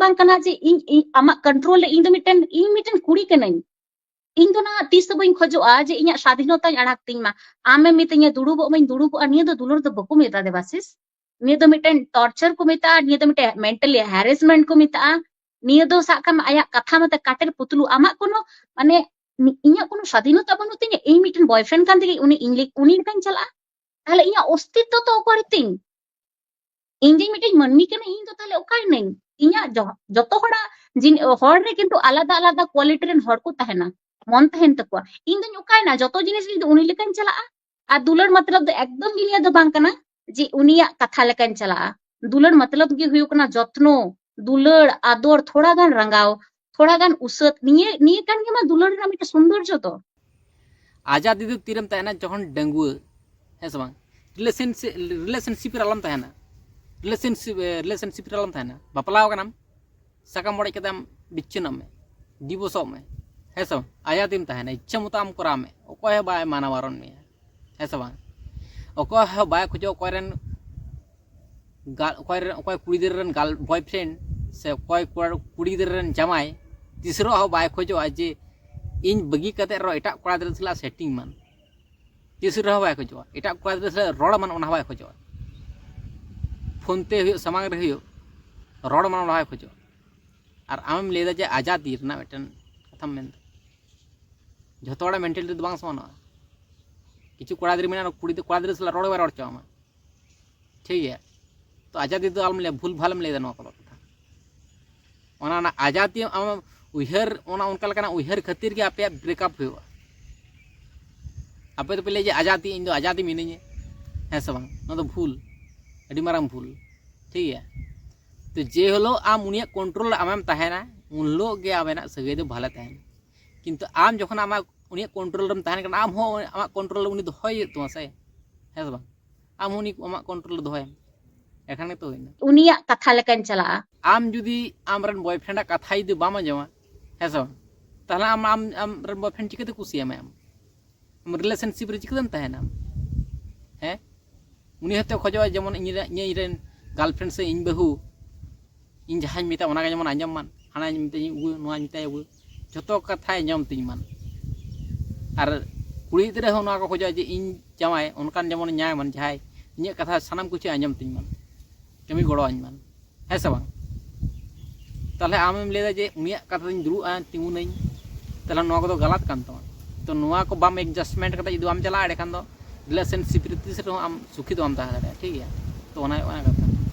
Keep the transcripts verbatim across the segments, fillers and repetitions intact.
ᱵᱟᱝ ᱠᱟᱱᱟ ᱡᱮ ᱤᱧ, ᱤᱧ ᱟᱢᱟᱜ ᱠᱚᱱᱴᱨᱳᱞ ᱨᱮ, ᱤᱧ ᱫᱚ ᱢᱤᱫᱴᱮᱱ, ᱤᱧ ᱢᱤᱫᱴᱮᱱ ᱠᱩᱲᱤ ᱠᱟᱹᱱᱟᱹᱧ᱾ ᱤᱧ ᱫᱚ ᱱᱟᱦᱟᱜ ᱛᱤᱥ ᱦᱚᱸ ᱵᱟᱹᱧ ᱠᱷᱚᱡᱚᱜᱼᱟ ᱡᱮ ᱤᱧᱟᱹᱜ ᱥᱟᱫᱷᱤᱱᱚᱛᱟᱧ ᱟᱲᱟᱜ ᱛᱤᱧ ᱢᱟ᱾ ᱟᱢᱮᱢ ᱢᱤᱛᱟᱹᱧᱟ ᱫᱩᱲᱩᱵᱚᱜ ᱢᱟᱧ ᱫᱩᱲᱩᱵᱚᱜᱼᱟ, ᱱᱤᱭᱟᱹ ᱫᱚ ᱫᱩᱞᱟᱹᱲ ᱫᱚ ᱵᱟᱠᱚ ᱢᱮᱛᱟ ᱫᱮᱵᱟᱥᱤᱥ᱾ ᱱᱤᱭᱟᱹ ᱫᱚ ᱢᱤᱫᱴᱮᱱ ᱴᱚᱨᱪᱟᱨ ᱠᱚ ᱢᱮᱛᱟᱜᱼᱟ, ᱱᱤᱭᱟᱹ ᱫᱚ ᱢᱤᱫᱴᱮᱱ ᱢᱮᱱᱴᱟᱞᱤ ᱦᱮᱨᱮᱥᱢᱮᱱᱴ ᱠᱚ ᱢᱮᱛᱟᱜᱼᱟ᱾ ᱱᱤᱭᱟᱹ ᱫᱚ ᱥᱟᱵ ᱠᱟᱜ ᱢᱮ ᱟᱭᱟᱜ ᱠᱟᱛᱷᱟ ᱢᱚᱛᱚ ᱠᱟᱴᱮᱨ ᱯᱩᱛᱞᱩ, ᱟᱢᱟᱜ ᱠᱳᱱᱳ ᱢᱟᱱᱮ ᱤᱧᱟᱹᱜ ᱠᱳᱱᱳ ᱥᱟᱫᱷᱤᱱᱚᱛᱟ ᱵᱟᱹᱱᱩᱜ ᱛᱤᱧᱟᱹ᱾ ᱤᱧ ᱢᱤᱫᱴᱮᱱ ᱵᱚᱭᱯᱷᱨᱮᱱᱰ ᱠᱟᱱ ᱛᱮᱜᱮ ᱩᱱᱤ ᱤᱧ ᱞᱮ-, ᱩᱱᱤ ᱞᱮᱠᱟᱧ ᱪᱟᱞᱟᱜᱼᱟ? ᱛᱟᱦᱞᱮ ᱤᱧᱟᱹᱜ ᱚᱥᱛᱤᱛᱛᱚ ᱛᱚ ᱚᱠᱟᱨᱮ ᱛᱤᱧ? ᱤᱧ ᱡᱮ ᱢᱤᱫᱴᱮᱱ ᱢᱟᱹᱱᱢᱤ ᱠᱟᱱᱟᱧ, ᱤᱧ ᱫᱚ ᱛᱟᱦᱞᱮ ᱚᱠᱟᱭᱱᱟᱹᱧ? ᱤᱧᱟᱹᱜ ᱡᱚ-, ᱡᱚᱛᱚ ᱦᱚᱲᱟᱜ ᱡᱤᱱ-, ᱦᱚᱲ ᱨᱮ ᱠᱤᱱᱛᱩ ᱟᱞᱟᱫᱟ ᱟᱞᱟᱫᱟ ᱠᱣᱟᱞᱤᱴᱤ ᱨᱮᱱ ᱦᱚᱲ ᱠᱚ ᱛᱟᱦᱮᱱᱟ, ᱢᱚᱱ ᱛᱟᱦᱮᱱ ᱛᱟᱠᱚᱣᱟ᱾ ᱤᱧ ᱫᱚᱧ ᱚᱠᱟᱭᱱᱟ? ᱡᱚᱛᱚ ᱡᱤᱱᱤᱥ ᱨᱮ ᱤᱧ ᱫᱚ ᱩᱱᱤ ᱞᱮᱠᱟᱧ ᱪᱟᱞᱟᱜᱼᱟ᱾ ᱟᱨ ᱫᱩᱞᱟᱹᱲ ᱢᱚᱛᱞᱚᱵ ᱫᱚ ᱮᱠᱫᱚᱢ ᱜᱮ ᱱᱤᱭᱟᱹ ᱫᱚ ᱵᱟᱝ ᱠᱟᱱᱟ ᱡᱮ ᱩᱱᱤᱭᱟᱜ ᱠᱟᱛᱷᱟ ᱞᱮᱠᱟᱧ ᱪᱟᱞᱟᱜᱼᱟ᱾ ᱫᱩᱞᱟᱹᱲ ᱢᱚᱛᱞᱚᱵ ᱜᱮ ᱦᱩᱭᱩᱜ ᱠᱟᱱᱟ ᱡᱚᱛᱱᱚ, ᱫᱩᱞᱟᱹᱲ, ᱟᱫᱚᱨ, ᱛᱷᱚᱲᱟ ᱜᱟᱱ ᱨᱟᱸᱜᱟᱣ, ᱛᱷᱚᱲᱟ ᱜᱟᱱ ᱩᱥᱟᱹᱫ᱾ ᱱᱤᱭᱟᱹ, ᱱᱤᱭᱟᱹ ᱠᱟᱱ ᱜᱮ ᱢᱟ ᱫᱩᱞᱟᱹᱲ ᱨᱮᱱᱟᱜ ᱢᱤᱫᱴᱮᱱ ᱥᱩᱱᱫᱚᱨᱡᱚ ᱫᱚ᱾ ᱟᱡᱟᱫᱤ ᱫᱚ ᱛᱤᱨᱮᱢ ᱛᱟᱦᱮᱱᱟ? ᱡᱚᱠᱷᱚᱱ ᱰᱟᱺᱜᱩᱣᱟᱹ, ᱦᱮᱸ ᱥᱮ ᱵᱟᱝ? ᱨᱤᱞᱮᱥᱚᱱᱥᱤᱯ, ᱨᱤᱞᱮᱥᱚᱱᱥᱤᱯ ᱨᱮ ᱟᱞᱚᱢ ᱛᱟᱦᱮᱱᱟ᱾ ᱨᱤᱞᱮᱥᱚᱱᱥᱤᱯ, ᱨᱤᱞᱮᱥᱚᱱᱥᱤᱯ ᱨᱮ ᱟᱞᱚᱢ ᱛᱟᱦᱮᱱᱟ᱾ ᱵᱟᱯᱞᱟᱣ ᱠᱟᱱᱟᱢ, ᱥᱟᱠᱟᱢ ᱚᱲᱮᱡ ᱠᱟᱛᱮ ᱟᱢ ᱵᱤᱪᱷᱟᱹᱱᱚᱜ ᱢᱮ, ᱰᱤᱵᱳᱥᱚᱜ ᱢᱮ, ᱦᱮᱸ ᱥᱮ ᱵᱟᱝ? ᱟᱡᱟᱫᱤᱢ ᱛᱟᱦᱮᱱᱟ, ᱤᱪᱪᱷᱟᱹ ᱢᱚᱛᱚ ᱟᱢ ᱠᱚᱨᱟᱣ ᱢᱮ, ᱚᱠᱚᱭ ᱦᱚᱸ ᱵᱟᱭ ᱢᱟᱱᱟ ᱵᱟᱨᱚᱱ ᱢᱮᱭᱟ, ᱦᱮᱸ ᱥᱮ ᱵᱟᱝ? ᱚᱠᱚᱭ ᱦᱚᱸ ᱵᱟᱭ ᱠᱷᱚᱡᱚᱜ ᱚᱠᱚᱭ ᱨᱮᱱ ᱜᱟᱞ-, ᱚᱠᱚᱭ ᱨᱮᱱ, ᱚᱠᱚᱭ ᱠᱩᱲᱤ ᱜᱤᱫᱽᱨᱟᱹ ᱨᱮᱱ ᱜᱟᱞ-, ᱵᱚᱭᱯᱷᱨᱮᱱᱰ ᱥᱮ ᱚᱠᱚᱭ ᱠᱚᱲᱟ, ᱠᱩᱲᱤ ᱜᱤᱫᱽᱨᱟᱹ ᱨᱮᱱ ᱡᱟᱶᱟᱭ ᱛᱤᱥ ᱨᱮᱦᱚᱸ ᱵᱟᱭ ᱠᱷᱚᱡᱚᱜᱼᱟ ᱡᱮ ᱤᱧ ᱵᱟᱹᱜᱤ ᱠᱟᱛᱮ ᱨᱮᱦᱚᱸ ᱮᱴᱟᱜ ᱠᱚᱲᱟ ᱜᱤᱫᱽᱨᱟᱹ ᱥᱟᱞᱟᱜ ᱥᱮᱴᱤᱝ ᱢᱟᱱ᱾ ᱛᱤᱥ ᱨᱮᱦᱚᱸ ᱵᱟᱭ ᱠᱷᱚᱡᱚᱜᱼᱟ᱾ ᱮᱴᱟᱜ ᱠᱚᱲᱟ ᱜᱤᱫᱽᱨᱟᱹ ᱥᱟᱞᱟᱜ ᱨᱚᱲ ᱢᱟᱱ, ᱚᱱᱟ ᱦᱚᱸ ᱵᱟᱭ ᱠᱷᱚᱡᱚᱜᱼᱟ᱾ ᱯᱷᱳᱱ ᱛᱮ ᱦᱩᱭᱩᱜ, ᱥᱟᱢᱟᱝ ᱨᱮ ᱦᱩᱭᱩᱜ, ᱨᱚᱲ ᱢᱟᱱ, ᱚᱱᱟ ᱦᱚᱸ ᱵᱟᱭ ᱠᱷᱚᱡᱚᱜᱼᱟ᱾ ᱟᱨ ᱟᱢᱮᱢ ᱞᱟᱹᱭᱫᱟ ᱡᱮ ᱟᱡᱟᱫᱤ ᱨᱮᱱᱟᱜ ᱢᱤᱫᱴᱮᱱ ᱠᱟᱛᱷᱟᱢ ᱢᱮᱱᱫᱟ᱾ ᱡᱷᱚᱛᱚ ᱦᱚᱲᱟᱜ ᱢᱮᱱᱴᱟᱞᱤᱴᱤ ᱫᱚ ᱵᱟᱝ ᱥᱚᱢᱟᱱᱚᱜᱼᱟ᱾ ᱠᱤᱪᱷᱩ ᱠᱚᱲᱟ ᱜᱤᱫᱽᱨᱟᱹ ᱢᱮᱱᱟᱜᱼᱟ, ᱠᱩᱲᱤ, ᱠᱚᱲᱟ ᱜᱤᱫᱽᱨᱟᱹ ᱥᱟᱞᱟᱜ ᱨᱚᱲ ᱜᱮ ᱵᱟᱭ ᱨᱚᱲ ᱦᱚᱪᱚ ᱟᱢᱟ᱾ ᱴᱷᱤᱠ ᱜᱮᱭᱟ? ᱛᱚ ᱟᱡᱟᱫᱤ ᱫᱚ ᱟᱞᱚᱢ ᱞᱟᱹᱭᱟ, ᱵᱷᱩᱞ ᱵᱷᱟᱞᱮᱢ ᱞᱟᱹᱭᱫᱟ ᱱᱚᱣᱟ ᱠᱚᱫᱚ ᱠᱟᱛᱷᱟ᱾ ᱚᱱᱟ, ᱚᱱᱟ ᱟᱡᱟᱫᱤ ᱟᱢ ᱩᱭᱦᱟᱹᱨ, ᱚᱱᱟ ᱚᱱᱠᱟ ᱞᱮᱠᱟᱱᱟᱜ ᱩᱭᱦᱟᱹᱨ ᱠᱷᱟᱹᱛᱤᱨ ᱜᱮ ᱟᱯᱮᱭᱟᱜ ᱵᱨᱮᱠᱟᱯ ᱦᱩᱭᱩᱜᱼᱟ᱾ ᱟᱯᱮ ᱫᱚᱯᱮ ᱞᱟᱹᱭᱟ ᱡᱮ ᱟᱡᱟᱫᱤ, ᱤᱧ ᱫᱚ ᱟᱡᱟᱫᱤ ᱢᱤᱱᱟᱹᱧᱟ, ᱦᱮᱸ ᱥᱮ ᱵᱟᱝ? ᱱᱚᱣᱟ ᱫᱚ ᱵᱷᱩᱞ, ᱟᱹᱰᱤ ᱢᱟᱨᱟᱝ ᱵᱷᱩᱞ᱾ ᱴᱷᱤᱠ ᱜᱮᱭᱟ? ᱛᱚ ᱡᱮ ᱦᱤᱞᱳᱜ ᱟᱢ ᱩᱱᱤᱭᱟᱜ ᱠᱚᱱᱴᱨᱳᱞ ᱨᱮ ᱟᱢᱮᱢ ᱛᱟᱦᱮᱱᱟ, ᱩᱱ ᱦᱤᱞᱳᱜ ᱜᱮ ᱟᱵᱮᱱᱟᱜ ᱥᱟᱹᱜᱟᱹᱭ ᱫᱚ ᱵᱷᱟᱞᱮ ᱛᱟᱦᱮᱱᱟ᱾ ᱠᱤᱱᱛᱩ ᱟᱢ ᱡᱚᱠᱷᱚᱱ ᱟᱢᱟᱜ, ᱩᱱᱤᱭᱟᱜ ᱠᱚᱱᱴᱨᱳᱞ ᱨᱮᱢ ᱛᱟᱦᱮᱱ ᱠᱟᱱᱟ, ᱟᱢ ᱦᱚᱸ ᱟᱢᱟᱜ ᱠᱚᱱᱴᱨᱳᱞ ᱨᱮ ᱩᱱᱤ ᱫᱚᱦᱚᱭ ᱦᱩᱭᱩᱜ ᱛᱟᱢᱟ ᱥᱮ, ᱦᱮᱸ ᱥᱮ ᱵᱟᱝ? ᱟᱢ ᱦᱚᱸ ᱩᱱᱤ ᱟᱢᱟᱜ ᱠᱚᱱᱴᱨᱳᱞ ᱨᱮ ᱫᱚᱦᱚᱭᱮᱢ, ᱮᱠᱷᱟᱱ ᱜᱮᱛᱚ ᱦᱩᱭᱱᱟ᱾ ᱩᱱᱤᱭᱟᱜ ᱠᱟᱛᱷᱟ ᱞᱮᱠᱟᱧ ᱪᱟᱞᱟᱜᱼᱟ᱾ ᱟᱢ ᱡᱩᱫᱤ ᱟᱢᱨᱮᱱ ᱵᱚᱭᱯᱷᱨᱮᱱᱰᱟᱜ ᱠᱟᱛᱷᱟ ᱡᱩᱫᱤ ᱵᱟᱢ ᱟᱸᱡᱚᱢᱟ, ᱦᱮᱸ ᱥᱮ ᱵᱟᱝ, ᱛᱟᱦᱞᱮ ᱟᱢ, ᱟᱢ, ᱟᱢᱨᱮᱱ ᱵᱚᱭᱯᱷᱨᱮᱱᱰ ᱪᱤᱠᱟᱹᱛᱮ ᱠᱩᱥᱤᱭᱟᱢᱟᱭ? ᱟᱢ, ᱟᱢ ᱨᱤᱞᱮᱥᱚᱱᱥᱤᱯ ᱨᱮ ᱪᱤᱠᱟᱹᱛᱮᱢ ᱛᱟᱦᱮᱱᱟ? ᱦᱮᱸ, ᱩᱱᱤ ᱦᱚᱸᱛᱚ ᱠᱷᱚᱡᱚᱜᱼᱟ ᱡᱮᱢᱚᱱ ᱤᱧ ᱨᱮᱱ, ᱤᱧ ᱨᱮᱱ ᱜᱟᱨᱞᱯᱷᱨᱮᱱᱰ ᱥᱮ ᱤᱧ ᱵᱟᱹᱦᱩ ᱤᱧ ᱡᱟᱦᱟᱸᱧ ᱢᱮᱛᱟᱭ ᱚᱱᱟ ᱜᱮ ᱡᱮᱢᱚᱱ ᱟᱸᱡᱚᱢ ᱢᱟᱱ, ᱦᱟᱱᱟᱧ ᱢᱮᱛᱟᱭᱟ ᱩᱣᱟᱹ, ᱱᱚᱣᱟᱧ ᱢᱮᱛᱟᱭᱟ ᱩᱣᱟᱹ, ᱡᱷᱚᱛᱚ ᱠᱟᱛᱷᱟᱭ ᱟᱸᱡᱚᱢ ᱛᱤᱧ ᱢᱟᱱ᱾ ᱟᱨ ᱠᱩᱲᱤ ᱜᱤᱫᱽᱨᱟᱹ ᱦᱚᱸ ᱱᱚᱣᱟ ᱠᱚ ᱠᱷᱚᱡᱚᱜᱼᱟ ᱡᱮ ᱤᱧ ᱡᱟᱶᱟᱭ ᱚᱱᱠᱟᱱ ᱡᱮᱢᱚᱱ ᱧᱟᱢ ᱢᱟᱱ, ᱡᱟᱦᱟᱸᱭ ᱤᱧᱟᱹᱜ ᱠᱟᱛᱷᱟ ᱥᱟᱱᱟᱢ ᱠᱤᱪᱷᱩᱭ ᱟᱸᱡᱚᱢ ᱛᱤᱧ ᱢᱟᱱ, ᱠᱟᱹᱢᱤ ᱜᱚᱲᱚ ᱟᱹᱧ ᱢᱟᱱ, ᱦᱮᱸ ᱥᱮ ᱵᱟᱝ? ᱛᱟᱦᱚᱞᱮ ᱟᱢᱮᱢ ᱞᱟᱹᱭᱫᱟ ᱡᱮ ᱩᱱᱤᱭᱟᱜ ᱠᱟᱛᱷᱟ ᱛᱤᱧ ᱫᱩᱲᱩᱵᱼᱟ, ᱛᱤᱸᱜᱩᱱᱟᱹᱧ, ᱛᱟᱦᱚᱞᱮ ᱱᱚᱣᱟ ᱠᱚᱫᱚ ᱜᱟᱞᱟᱛ ᱠᱟᱱ ᱛᱟᱢᱟ᱾ ᱛᱚ ᱱᱚᱣᱟ ᱠᱚ ᱵᱟᱢ adjustment ᱠᱟᱛᱮ ᱡᱩᱫᱤ ᱵᱟᱢ ᱪᱟᱞᱟᱜᱼᱟ, ᱮᱸᱰᱮᱠᱷᱟᱱ ᱫᱚ relationship ᱨᱮ ᱛᱤᱥ ᱨᱮᱦᱚᱸ ᱟᱢ ᱥᱩᱠᱷᱤ ᱫᱚ ᱵᱟᱢ ᱛᱟᱦᱮᱸ ᱫᱟᱲᱮᱭᱟᱜᱼᱟ, ᱴᱷᱤᱠ ᱜᱮᱭᱟ? ᱛᱚ ᱚᱱᱟ ᱦᱩᱭᱩᱜ ᱠᱟᱱᱟ ᱠᱟᱛᱷᱟ᱾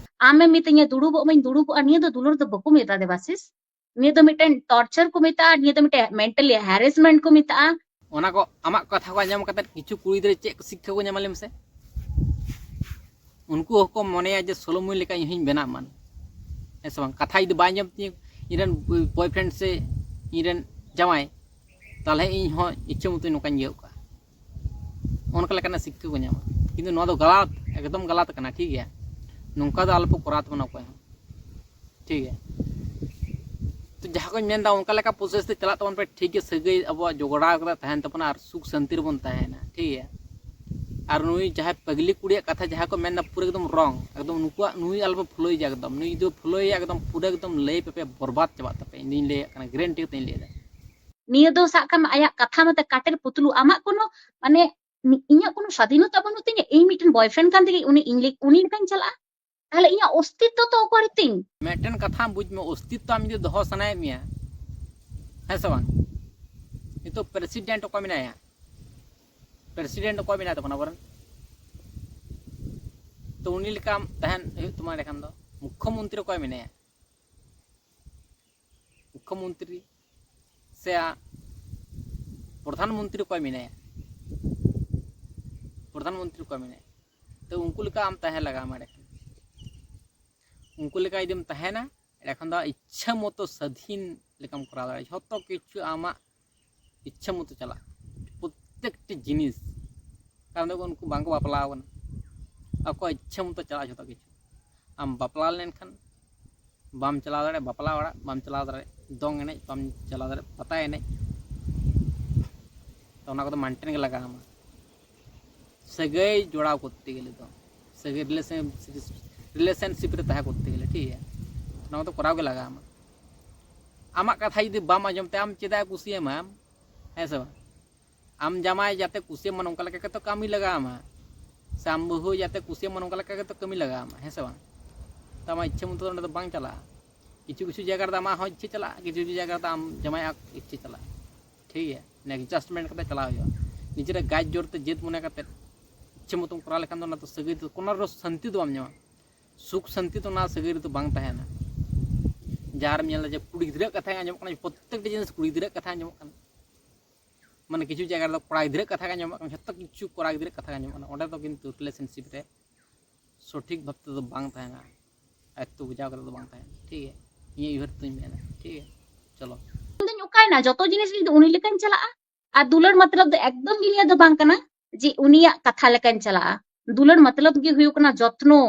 ᱟᱢᱮᱢ ᱢᱤᱛᱟᱹᱧᱟ ᱫᱩᱲᱩᱵᱚᱜ ᱢᱟᱹᱧ ᱫᱩᱲᱩᱵᱚᱜᱼᱟ, ᱱᱤᱭᱟᱹ ᱫᱚ ᱫᱩᱞᱟᱹᱲ ᱫᱚ ᱵᱟᱠᱚ ᱢᱮᱛᱟ ᱫᱮᱵᱟᱥᱤᱥ, ᱱᱤᱭᱟᱹ ᱫᱚ ᱢᱤᱫᱴᱮᱱ torture ᱠᱚ ᱢᱮᱛᱟᱜᱼᱟ, ᱱᱤᱭᱟᱹ ᱫᱚ ᱢᱤᱫᱴᱮᱱ mentally harassment ᱠᱚ ᱢᱮᱛᱟᱜᱼᱟ᱾ ᱚᱱᱟ ᱠᱚ ᱟᱢᱟᱜ ᱠᱟᱛᱷᱟ ᱠᱚ ᱟᱸᱡᱚᱢ ᱠᱟᱛᱮ ᱠᱤᱪᱷᱩ ᱠᱩᱲᱤ ᱜᱤᱫᱽᱨᱟᱹ ᱪᱮᱫ ᱥᱤᱠᱠᱷᱟ ᱠᱚ ᱧᱟᱢᱟ ᱞᱟᱹᱭ ᱢᱮᱥᱮ? ᱩᱱᱠᱩ ᱦᱚᱸᱠᱚ ᱢᱚᱱᱮᱭᱟ ᱡᱮ ᱥᱚᱞᱚᱢᱚᱱᱤ ᱞᱮᱠᱟ ᱤᱧ ᱦᱚᱸᱧ ᱵᱮᱱᱟᱜ ᱢᱟᱱ, ᱦᱮᱸ ᱥᱮ ᱵᱟᱝ? ᱠᱟᱛᱷᱟ ᱡᱩᱫᱤ ᱵᱟᱭ ᱟᱸᱡᱚᱢ ᱛᱤᱧᱟᱹ ᱤᱧᱨᱮᱱ boyfriend ᱥᱮ ᱤᱧᱨᱮᱱ ᱡᱟᱶᱟᱭ, ᱛᱟᱦᱚᱞᱮ ᱤᱧ ᱦᱚᱸ ᱤᱪᱪᱷᱟᱹ ᱢᱚᱛᱚ ᱱᱚᱝᱠᱟᱧ ᱤᱭᱟᱹᱜ ᱠᱟᱜᱼᱟ᱾ ᱚᱱᱠᱟ ᱞᱮᱠᱟᱱᱟᱜ ᱥᱤᱠᱠᱷᱟ ᱠᱚ ᱧᱟᱢᱟ, ᱠᱤᱱᱛᱩ ᱱᱚᱣᱟ ᱫᱚ ᱜᱟᱞᱟᱛ, ᱮᱠᱫᱚᱢ ᱜᱟᱞᱟᱛ ᱠᱟᱱᱟ, ᱴᱷᱤᱠ ᱜᱮᱭᱟ? ᱱᱚᱝᱠᱟ ᱫᱚ ᱟᱞᱚᱯᱮ ᱠᱚᱨᱟᱣ ᱛᱟᱵᱚᱱᱟ ᱚᱠᱚᱭ ᱦᱚᱸ, ᱴᱷᱤᱠ ᱜᱮᱭᱟ? ᱛᱚ ᱡᱟᱦᱟᱸ ᱠᱚᱧ ᱢᱮᱱᱫᱟ ᱚᱱᱠᱟ ᱞᱮᱠᱟ process ᱛᱮ ᱪᱟᱞᱟᱜ ᱛᱟᱵᱚᱱ ᱯᱮ, ᱴᱷᱤᱠ ᱜᱮᱭᱟ? ᱥᱟᱹᱜᱟᱹᱭ ᱟᱵᱚᱣᱟᱜ ᱡᱚᱜᱽᱲᱟᱣ ᱠᱟᱛᱮ ᱛᱟᱦᱮᱱ ᱛᱟᱵᱚᱱᱟ ᱟᱨ ᱥᱩᱠ ᱥᱟᱱᱛᱤ ᱨᱮᱵᱚᱱ ᱛᱟᱦᱮᱱᱟ, ᱴᱷᱤᱠ ᱜᱮᱭᱟ? ᱟᱨ ᱱᱩᱭ ᱡᱟᱦᱟᱸᱭ ᱯᱟᱜᱽᱞᱤ ᱠᱩᱲᱤᱭᱟᱜ ᱠᱟᱛᱷᱟ ᱡᱟᱦᱟᱸ ᱠᱚ ᱢᱮᱱᱫᱟ ᱯᱩᱨᱟᱹ ᱮᱠᱫᱚᱢ wrong, ᱮᱠᱫᱚᱢ ᱱᱩᱠᱩᱣᱟᱜ, ᱱᱩᱭ ᱟᱞᱚᱯᱮ ᱯᱷᱳᱞᱳᱭᱟ ᱮᱠᱫᱚᱢ, ᱱᱩᱭ ᱡᱩᱫᱤ ᱯᱷᱳᱞᱳᱭᱟ ᱮᱠᱫᱚᱢ ᱯᱩᱨᱟᱹ ᱮᱠᱫᱚᱢ ᱞᱟᱹᱭ ᱯᱮᱯᱮ ᱵᱚᱨᱵᱟᱫ ᱪᱟᱵᱟᱜ ᱛᱟᱯᱮ, ᱤᱧ ᱫᱩᱧ ᱞᱟᱹᱭᱟᱜ ᱠᱟᱱᱟ, guarantee ᱠᱟᱛᱮᱧ ᱞᱟᱹᱭᱫᱟ᱾ ᱱᱤᱭᱟᱹ ᱫᱚ ᱥᱟᱵ ᱠᱟᱜ ᱢᱮ ᱟᱭᱟᱜ ᱠᱟᱛᱷᱟ ᱢᱚᱛᱚ ᱠᱟᱴᱮᱨ ᱯᱩᱛᱞᱩ, ᱟᱢᱟᱜ ᱠᱳᱱᱳ ᱢᱟᱱᱮ ᱤᱧᱟᱹᱜ ᱠᱳᱱᱳ ᱥᱟᱫᱷᱤᱱᱚᱛᱟ ᱵᱟᱹᱱᱩᱜ ᱛᱤᱧᱟᱹ, ᱤᱧ ᱢᱤᱫᱴᱮᱱ boyfriend ᱠᱟᱱ ᱛᱤᱧᱟᱹ, ᱩᱱᱤ ᱤᱧ ᱞᱮ-, ᱩᱱᱤ ᱞᱮᱠᱟᱧ ᱪᱟᱞᱟᱜᱼᱟ? ᱛᱟᱦᱞᱮ ᱤᱧᱟᱹᱜ ᱚᱥᱛᱤᱛᱛᱚ ᱛᱚ ᱚᱠᱟᱨᱮ ᱛᱤᱧ? ᱢᱤᱫᱴᱮᱱ ᱠᱟᱛᱷᱟ ᱵᱩᱡᱽ ᱢᱮ, ᱚᱥᱛᱤᱛᱛᱚ ᱟᱢ ᱡᱩᱫᱤ ᱫᱚᱦᱚ ᱥᱟᱱᱟᱭᱮᱫ ᱢᱮᱭᱟ, ᱦᱮᱸ ᱥᱮ ᱵᱟᱝ? ᱱᱤᱛᱚᱜ president ᱚᱠᱚᱭ ᱢᱮᱱᱟᱭᱟ? President ᱚᱠᱚᱭ ᱢᱮᱱᱟᱭ ᱛᱟᱵᱚᱱᱟ ᱟᱵᱚᱨᱮᱱ? ᱛᱚ ᱩᱱᱤ ᱞᱮᱠᱟ ᱟᱢ ᱛᱟᱦᱮᱱ ᱦᱩᱭᱩᱜ ᱛᱟᱢᱟ᱾ ᱮᱸᱰᱮᱠᱷᱟᱱ ᱫᱚ ᱢᱩᱠᱠᱷᱚ ᱢᱚᱱᱛᱨᱤ ᱚᱠᱚᱭ ᱢᱮᱱᱟᱭᱟ? ᱢᱩᱠᱠᱷᱚ ᱢᱚᱱᱛᱨᱤ ᱥᱮ ᱟ-, ᱯᱨᱚᱫᱷᱟᱱ ᱢᱚᱱᱛᱨᱤ ᱚᱠᱚᱭ ᱢᱮᱱᱟᱭᱟ? ᱯᱨᱚᱫᱷᱟᱱ ᱢᱚᱱᱛᱨᱤ ᱚᱠᱚᱭ ᱢᱮᱱᱟᱭᱟ? ᱛᱚ ᱩᱱᱠᱩ ᱞᱮᱠᱟ ᱟᱢ ᱛᱟᱦᱮᱸ ᱞᱟᱜᱟᱣ ᱟᱢᱟ᱾ ᱮᱸᱰᱮᱠᱷᱟᱱ ᱩᱱᱠᱩ ᱞᱮᱠᱟ ᱡᱩᱫᱤᱢ ᱛᱟᱦᱮᱱᱟ, ᱮᱸᱰᱮᱠᱷᱟᱱ ᱫᱚ ᱤᱪᱪᱷᱟᱹ ᱢᱚᱛᱚ ᱥᱟᱹᱫᱷᱤᱱ ᱞᱮᱠᱟᱢ ᱠᱚᱨᱟᱣ ᱫᱟᱲᱮᱭᱟᱜᱼᱟ᱾ ᱡᱷᱚᱛᱚ ᱠᱤᱪᱷᱩ ᱟᱢᱟᱜ ᱤᱪᱪᱷᱟᱹ ᱢᱚᱛᱚ ᱪᱟᱞᱟᱜᱼᱟ, ᱯᱨᱚᱛᱛᱮᱠᱴᱤ ᱡᱤᱱᱤᱥ᱾ ᱠᱟᱨᱚᱱ ᱫᱚ ᱩᱱᱠᱩ ᱵᱟᱝᱠᱚ ᱵᱟᱯᱞᱟ ᱟᱠᱟᱱᱟ, ᱟᱠᱚᱣᱟᱜ ᱤᱪᱪᱷᱟᱹ ᱢᱚᱛᱚ ᱪᱟᱞᱟᱜᱼᱟ ᱡᱷᱚᱛᱚ ᱠᱤᱪᱷᱩ᱾ ᱟᱢ ᱵᱟᱯᱞᱟ ᱞᱮᱱᱠᱷᱟᱱ ᱵᱟᱢ ᱪᱟᱞᱟᱣ ᱫᱟᱲᱮᱭᱟᱜᱼᱟ, ᱵᱟᱯᱞᱟ ᱚᱲᱟᱜ ᱵᱟᱢ ᱪᱟᱞᱟᱣ ᱫᱟᱲᱮᱭᱟᱜᱼᱟ, ᱫᱚᱝ ᱮᱱᱮᱡ ᱵᱟᱢ ᱪᱟᱞᱟᱣ ᱫᱟᱲᱮᱭᱟᱜᱼᱟ, ᱯᱟᱛᱟ ᱮᱱᱮᱡ, ᱛᱚ ᱚᱱᱟ ᱠᱚᱫᱚ maintain ᱜᱮ ᱞᱟᱜᱟᱣ ᱟᱢᱟ᱾ ᱥᱟᱹᱜᱟᱹᱭ ᱡᱚᱲᱟᱣ ᱠᱚᱨᱛᱮ ᱜᱮᱞᱮ ᱫᱚ, ᱥᱟᱹᱜᱟᱹᱭ relation-, relationship ᱨᱮ ᱛᱟᱦᱮᱸ ᱠᱚᱨᱛᱮ ᱜᱮᱞᱮ, ᱴᱷᱤᱠ ᱜᱮᱭᱟ? ᱱᱚᱣᱟ ᱫᱚ ᱠᱚᱨᱟᱣ ᱜᱮ ᱞᱟᱜᱟᱣ ᱟᱢᱟ᱾ ᱟᱢᱟᱜ ᱠᱟᱛᱷᱟ ᱡᱩᱫᱤ ᱵᱟᱢ ᱟᱸᱡᱚᱢ ᱛᱟᱭᱟ, ᱟᱢ ᱪᱮᱫᱟᱜ ᱮ ᱠᱩᱥᱤᱭᱟᱢᱟ ᱟᱢ? ᱦᱮᱸ ᱥᱮ ᱵᱟᱝ? ᱟᱢ ᱡᱟᱢᱟᱭ ᱡᱟᱛᱮ ᱠᱩᱥᱤᱭᱟᱢ ᱢᱟ, ᱱᱚᱝᱠᱟ ᱞᱮᱠᱟ ᱜᱮᱛᱚ ᱠᱟᱹᱢᱤ ᱞᱟᱜᱟᱣ ᱟᱢᱟ᱾ ᱥᱮ ᱟᱢ ᱵᱟᱹᱦᱩ ᱡᱟᱛᱮ ᱠᱩᱥᱤᱭᱟᱢ ᱢᱟ, ᱱᱚᱝᱠᱟ ᱞᱮᱠᱟ ᱜᱮᱛᱚ ᱠᱟᱹᱢᱤ ᱞᱟᱜᱟᱣ ᱟᱢᱟ, ᱦᱮᱸ ᱥᱮ ᱵᱟᱝ? ᱛᱚ ᱟᱢᱟᱜ ᱤᱪᱪᱷᱟᱹ ᱢᱚᱛᱚ ᱚᱸᱰᱮ ᱫᱚ ᱵᱟᱝ ᱪᱟᱞᱟᱜᱼᱟ᱾ ᱠᱤᱪᱷᱩ ᱠᱤᱪᱷᱩ ᱡᱟᱭᱜᱟ ᱨᱮᱫᱚ ᱟᱢᱟᱜ ᱦᱚᱸ ᱤᱪᱪᱷᱟᱹ ᱪᱟᱞᱟᱜᱼᱟ, ᱠᱤᱪᱷᱩ ᱠᱤᱪᱷᱩ ᱡᱟᱭᱜᱟ ᱨᱮᱫᱚ ᱟᱢ ᱡᱟᱢᱟᱭᱟᱜ ᱤᱪᱪᱷᱟᱹ ᱪᱟᱞᱟᱜᱼᱟ᱾ ᱴᱷᱤᱠ ᱜᱮᱭᱟ, adjustment ᱠᱟᱛᱮ ᱪᱟᱞᱟᱣ ᱦᱩᱭᱩᱜᱼᱟ᱾ ᱱᱤᱡᱮᱨᱟᱜ ᱜᱟᱡ ᱡᱳᱨ ᱛᱮ ᱡᱮᱫ ᱢᱚᱱᱮ ᱠᱟᱛᱮ ᱤᱪᱪᱷᱟᱹ ᱢᱚᱛᱚᱢ ᱠᱚᱨᱟᱣ ᱞᱮᱠᱷᱟᱱ ᱫᱚ ᱚᱱᱟ ᱫᱚ ᱥᱟᱹᱜᱟᱹᱭ ᱫᱚ ᱠᱳᱱᱳ ᱨᱮ ᱥᱟᱹᱱᱛᱤ ᱫᱚ ᱵᱟᱢ ᱧᱟᱢᱟ᱾ ᱥᱩᱠ ᱥᱟᱹᱱᱛᱤ ᱫᱚ ᱚᱱᱟ ᱥᱟᱹᱜᱟᱹᱭ ᱨᱮᱫᱚ ᱵᱟᱝ ᱛᱟᱦᱮᱱᱟ᱾ ᱡᱟᱦᱟᱸ ᱨᱮᱢ ᱧᱮᱞ ᱫᱟ ᱡᱮ ᱠᱩᱲᱤ ᱜᱤᱫᱽᱨᱟᱹᱣᱟᱜ ᱠᱟᱛᱷᱟ ᱜᱮ ᱟᱸᱡᱚᱢᱚᱜ ᱠᱟᱱᱟ, ᱯᱨᱚᱛᱛᱮᱠᱴᱤ ᱡᱤᱱᱤᱥ ᱠᱩᱲᱤ ᱜᱤᱫᱽᱨᱟᱹᱣᱟᱜ ᱠᱟᱛᱷᱟ ᱟᱸᱡᱚᱢᱚᱜ ᱠᱟᱱᱟ᱾ ᱢᱟᱱᱮ ᱠᱤᱪᱷᱩ ᱡᱟᱭᱜᱟ ᱨᱮᱫᱚ ᱠᱚᱲᱟ ᱜᱤᱫᱽᱨᱟᱹᱣᱟᱜ ᱠᱟᱛᱷᱟ ᱜᱮ ᱟᱸᱡᱚᱢᱚᱜ ᱠᱟᱱᱟ, ᱡᱷᱚᱛᱚ ᱠᱤᱪᱷᱩ ᱠᱚᱲᱟ ᱜᱤᱫᱽᱨᱟᱹᱣᱟᱜ ᱠᱟᱛᱷᱟ ᱜᱮ ᱟᱸᱡᱚᱢᱚᱜ ᱠᱟᱱᱟ᱾ ᱚᱸᱰᱮ ᱫᱚ ᱠᱤᱱᱛᱩ relationship ᱨᱮ ᱥᱚᱴᱷᱤᱠ ᱵᱷᱟᱵ ᱛᱮᱫᱚ ᱵᱟᱝ ᱛᱟᱦᱮᱱᱟ, ᱟᱭᱚᱛᱛᱚ ᱵᱩᱡᱷᱟᱹᱣ ᱠᱟᱛᱮ ᱫᱚ ᱵᱟᱝ ᱛᱟᱦᱮᱱᱟ᱾ ᱴᱷᱤᱠ ᱜᱮᱭᱟ, ᱤᱧᱟᱹᱜ ᱩᱭᱦᱟᱹᱨ ᱛᱮᱫᱚᱧ ᱢᱮᱱᱟ᱾ ᱴᱷᱤᱠ ᱜᱮᱭᱟ, ᱪᱚᱞᱚ᱾ ᱤᱧ ᱫᱚᱧ ᱚᱠᱟᱭᱮᱱᱟ? ᱡᱚᱛᱚ ᱡᱤᱱᱤᱥ ᱡᱩᱫᱤ ᱩᱱᱤ ᱞᱮᱠᱟᱧ ᱪᱟᱞᱟᱜᱼᱟ᱾ ᱟᱨ ᱫᱩᱞᱟᱹᱲ ᱢᱚᱛᱞᱚᱵ ᱫᱚ ᱮᱠᱫᱚᱢ ᱜᱮ ᱱᱤᱭᱟᱹ ᱫᱚ ᱵᱟᱝ ᱠᱟᱱᱟ ᱡᱮ ᱩᱱᱤᱭᱟᱜ ᱠᱟᱛᱷᱟ ᱞᱮᱠᱟᱧ ᱪᱟᱞᱟᱜᱼᱟ᱾ ᱫᱩᱞᱟᱹᱲ ᱢᱚᱛᱞᱚᱵ ᱜᱮ ᱦᱩᱭᱩᱜ ᱠᱟᱱᱟ ᱡᱚᱛᱱᱚ,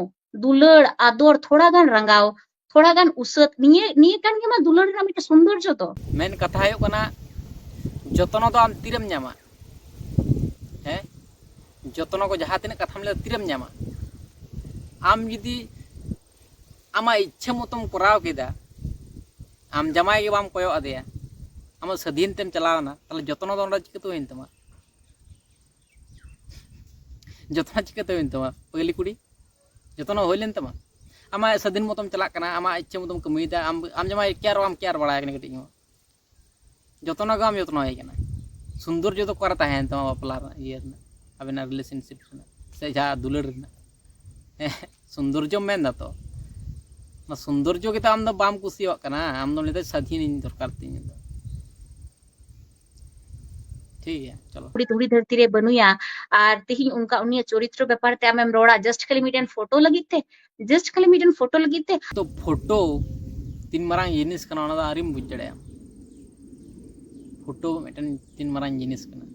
ᱫᱩᱞᱟᱹᱲ, ᱟᱫᱚᱨ, ᱛᱷᱚᱲᱟ ᱜᱟᱱ ᱨᱟᱸᱜᱟᱣ, ᱛᱷᱚᱲᱟ ᱜᱟᱱ ᱩᱥᱟᱹᱫ᱾ ᱱᱤᱭᱟᱹ ᱱᱤᱭᱟᱹ ᱠᱟᱱ ᱜᱮ ᱢᱟ ᱫᱩᱞᱟᱹᱲ ᱨᱮᱱᱟᱜ ᱢᱤᱫᱴᱮᱱ ᱥᱚᱱᱫᱚᱨᱡᱚ ᱫᱚ᱾ ᱢᱮᱱ ᱠᱟᱛᱷᱟ ᱦᱩᱭᱩᱜ ᱠᱟᱱᱟ, ᱡᱚᱛᱱᱚ ᱫᱚ ᱟᱢ ᱛᱤᱨᱮᱢ ᱧᱟᱢᱟ? ᱦᱮᱸ, ᱡᱚᱛᱱᱚ ᱠᱚ ᱡᱟᱦᱟᱸ ᱛᱤᱱᱟᱹᱜ ᱠᱟᱛᱷᱟᱢ ᱞᱟᱹᱭᱟ, ᱛᱤᱨᱮᱢ ᱧᱟᱢᱟ? ᱟᱢ ᱡᱩᱫᱤ ᱟᱢᱟᱜ ᱤᱪᱪᱷᱟᱹ ᱢᱚᱛᱚᱢ ᱠᱚᱨᱟᱣ ᱠᱮᱫᱟ, ᱟᱢ ᱡᱟᱢᱟᱭ ᱜᱮ ᱵᱟᱢ ᱠᱚᱭᱚᱜ ᱟᱫᱮᱭᱟ, ᱟᱢᱟᱜ ᱥᱟᱹᱫᱷᱤᱱ ᱛᱮᱢ ᱪᱟᱞᱟᱣ ᱮᱱᱟ, ᱛᱟᱦᱞᱮ ᱡᱚᱛᱱᱚ ᱫᱚ ᱚᱸᱰᱮ ᱪᱤᱠᱟᱹᱛᱮ ᱦᱩᱭᱮᱱ ᱛᱟᱢᱟ? ᱡᱚᱛᱱᱚ ᱪᱤᱠᱟᱹᱛᱮ ᱦᱩᱭᱮᱱ ᱛᱟᱢᱟ? ᱯᱟᱹᱜᱽᱞᱤ ᱠᱩᱲᱤ, ᱡᱚᱛᱱᱚ ᱦᱩᱭ ᱞᱮᱱ ᱛᱟᱢᱟ? ᱟᱢᱟᱜ ᱥᱟᱹᱫᱷᱤᱱ ᱢᱚᱛᱚᱢ ᱪᱟᱞᱟᱜ ᱠᱟᱱᱟ, ᱟᱢᱟᱜ ᱤᱪᱪᱷᱟᱹ ᱢᱚᱛᱚᱢ ᱠᱟᱹᱢᱤᱭᱮᱫᱟ, ᱟᱢ ᱟᱢ ᱡᱟᱢᱟᱭ ᱠᱮᱭᱟᱨ ᱵᱟᱢ ᱠᱮᱭᱟᱨ ᱵᱟᱲᱟᱭ ᱠᱟᱱᱟ ᱠᱟᱹᱴᱤᱡ ᱦᱚᱸ, ᱡᱚᱛᱱᱚ ᱜᱮ ᱵᱟᱢ ᱡᱚᱛᱱᱚᱭᱮ ᱠᱟᱱᱟ᱾ ᱥᱩᱱᱫᱚᱨᱡᱚ ᱫᱚ ᱚᱠᱟᱨᱮ ᱛᱟᱦᱮᱸᱭᱮᱱ ᱛᱟᱢᱟ ᱵᱟᱯᱞᱟ ᱨᱮᱱᱟᱜ, ᱤᱭᱟᱹ ᱨᱮᱱᱟᱜ, ᱟᱵᱮᱱᱟᱜ relationship ᱨᱮᱱᱟᱜ, ᱥᱮ ᱡᱟᱦᱟᱸ ᱫᱩᱞᱟᱹᱲ ᱨᱮᱱᱟᱜ? ᱦᱮᱸ, ᱥᱩᱱᱫᱚᱨᱡᱚᱢ ᱢᱮᱱ ᱫᱟ ᱛᱚ, ᱚᱱᱟ ᱥᱩᱱᱫᱚᱨᱡᱚ ᱜᱮᱛᱚ ᱟᱢ ᱫᱚ ᱵᱟᱢ ᱠᱩᱥᱤᱭᱟᱜ ᱠᱟᱱᱟ, ᱟᱢ ᱫᱚᱢ ᱞᱟᱹᱭᱫᱟ ᱥᱟᱹᱫᱷᱤᱱᱤᱧ ᱫᱚᱨᱠᱟᱨ ᱛᱤᱧ ᱫᱚ᱾ ᱴᱷᱤᱠ ᱜᱮᱭᱟ, ᱪᱚᱞᱚ᱾ ᱠᱩᱲᱤ ᱫᱷᱩᱲᱤ ᱫᱷᱟᱹᱨᱛᱤ ᱨᱮ ᱵᱟᱹᱱᱩᱭᱟ, ᱟᱨ ᱛᱮᱦᱤᱧ ᱚᱱᱠᱟ ᱩᱱᱤᱭᱟᱜ ᱪᱚᱨᱤᱛᱨᱚ ᱵᱮᱯᱟᱨ ᱛᱮ ᱟᱢᱮᱢ ᱨᱚᱲᱟ just ᱠᱷᱟᱹᱞᱤ ᱢᱤᱫᱴᱮᱱ ᱯᱷᱳᱴᱳ ᱞᱟᱹᱜᱤᱫ ᱛᱮ, just ᱠᱷᱟᱹᱞᱤ ᱢᱤᱫᱴᱮᱱ ᱯᱷᱳᱴᱳ ᱞᱟᱹᱜᱤᱫ ᱛᱮ᱾ ᱛᱚ ᱯᱷᱳᱴᱳ ᱛᱤᱱ ᱢᱟᱨᱟᱝ ᱡᱤᱱᱤᱥ ᱠᱟᱱᱟ, ᱚᱱᱟ ᱫᱚ ᱟᱹᱣᱨᱤᱢ ᱵᱩᱡᱽ ᱫᱟᱲᱮᱭᱟᱜᱼᱟ᱾ ᱯᱷᱳᱴᱳ ᱢᱤᱫᱴᱮᱱ ᱛᱤᱱ ᱢᱟᱨᱟᱝ ᱡᱤᱱᱤᱥ ᱠᱟᱱᱟ,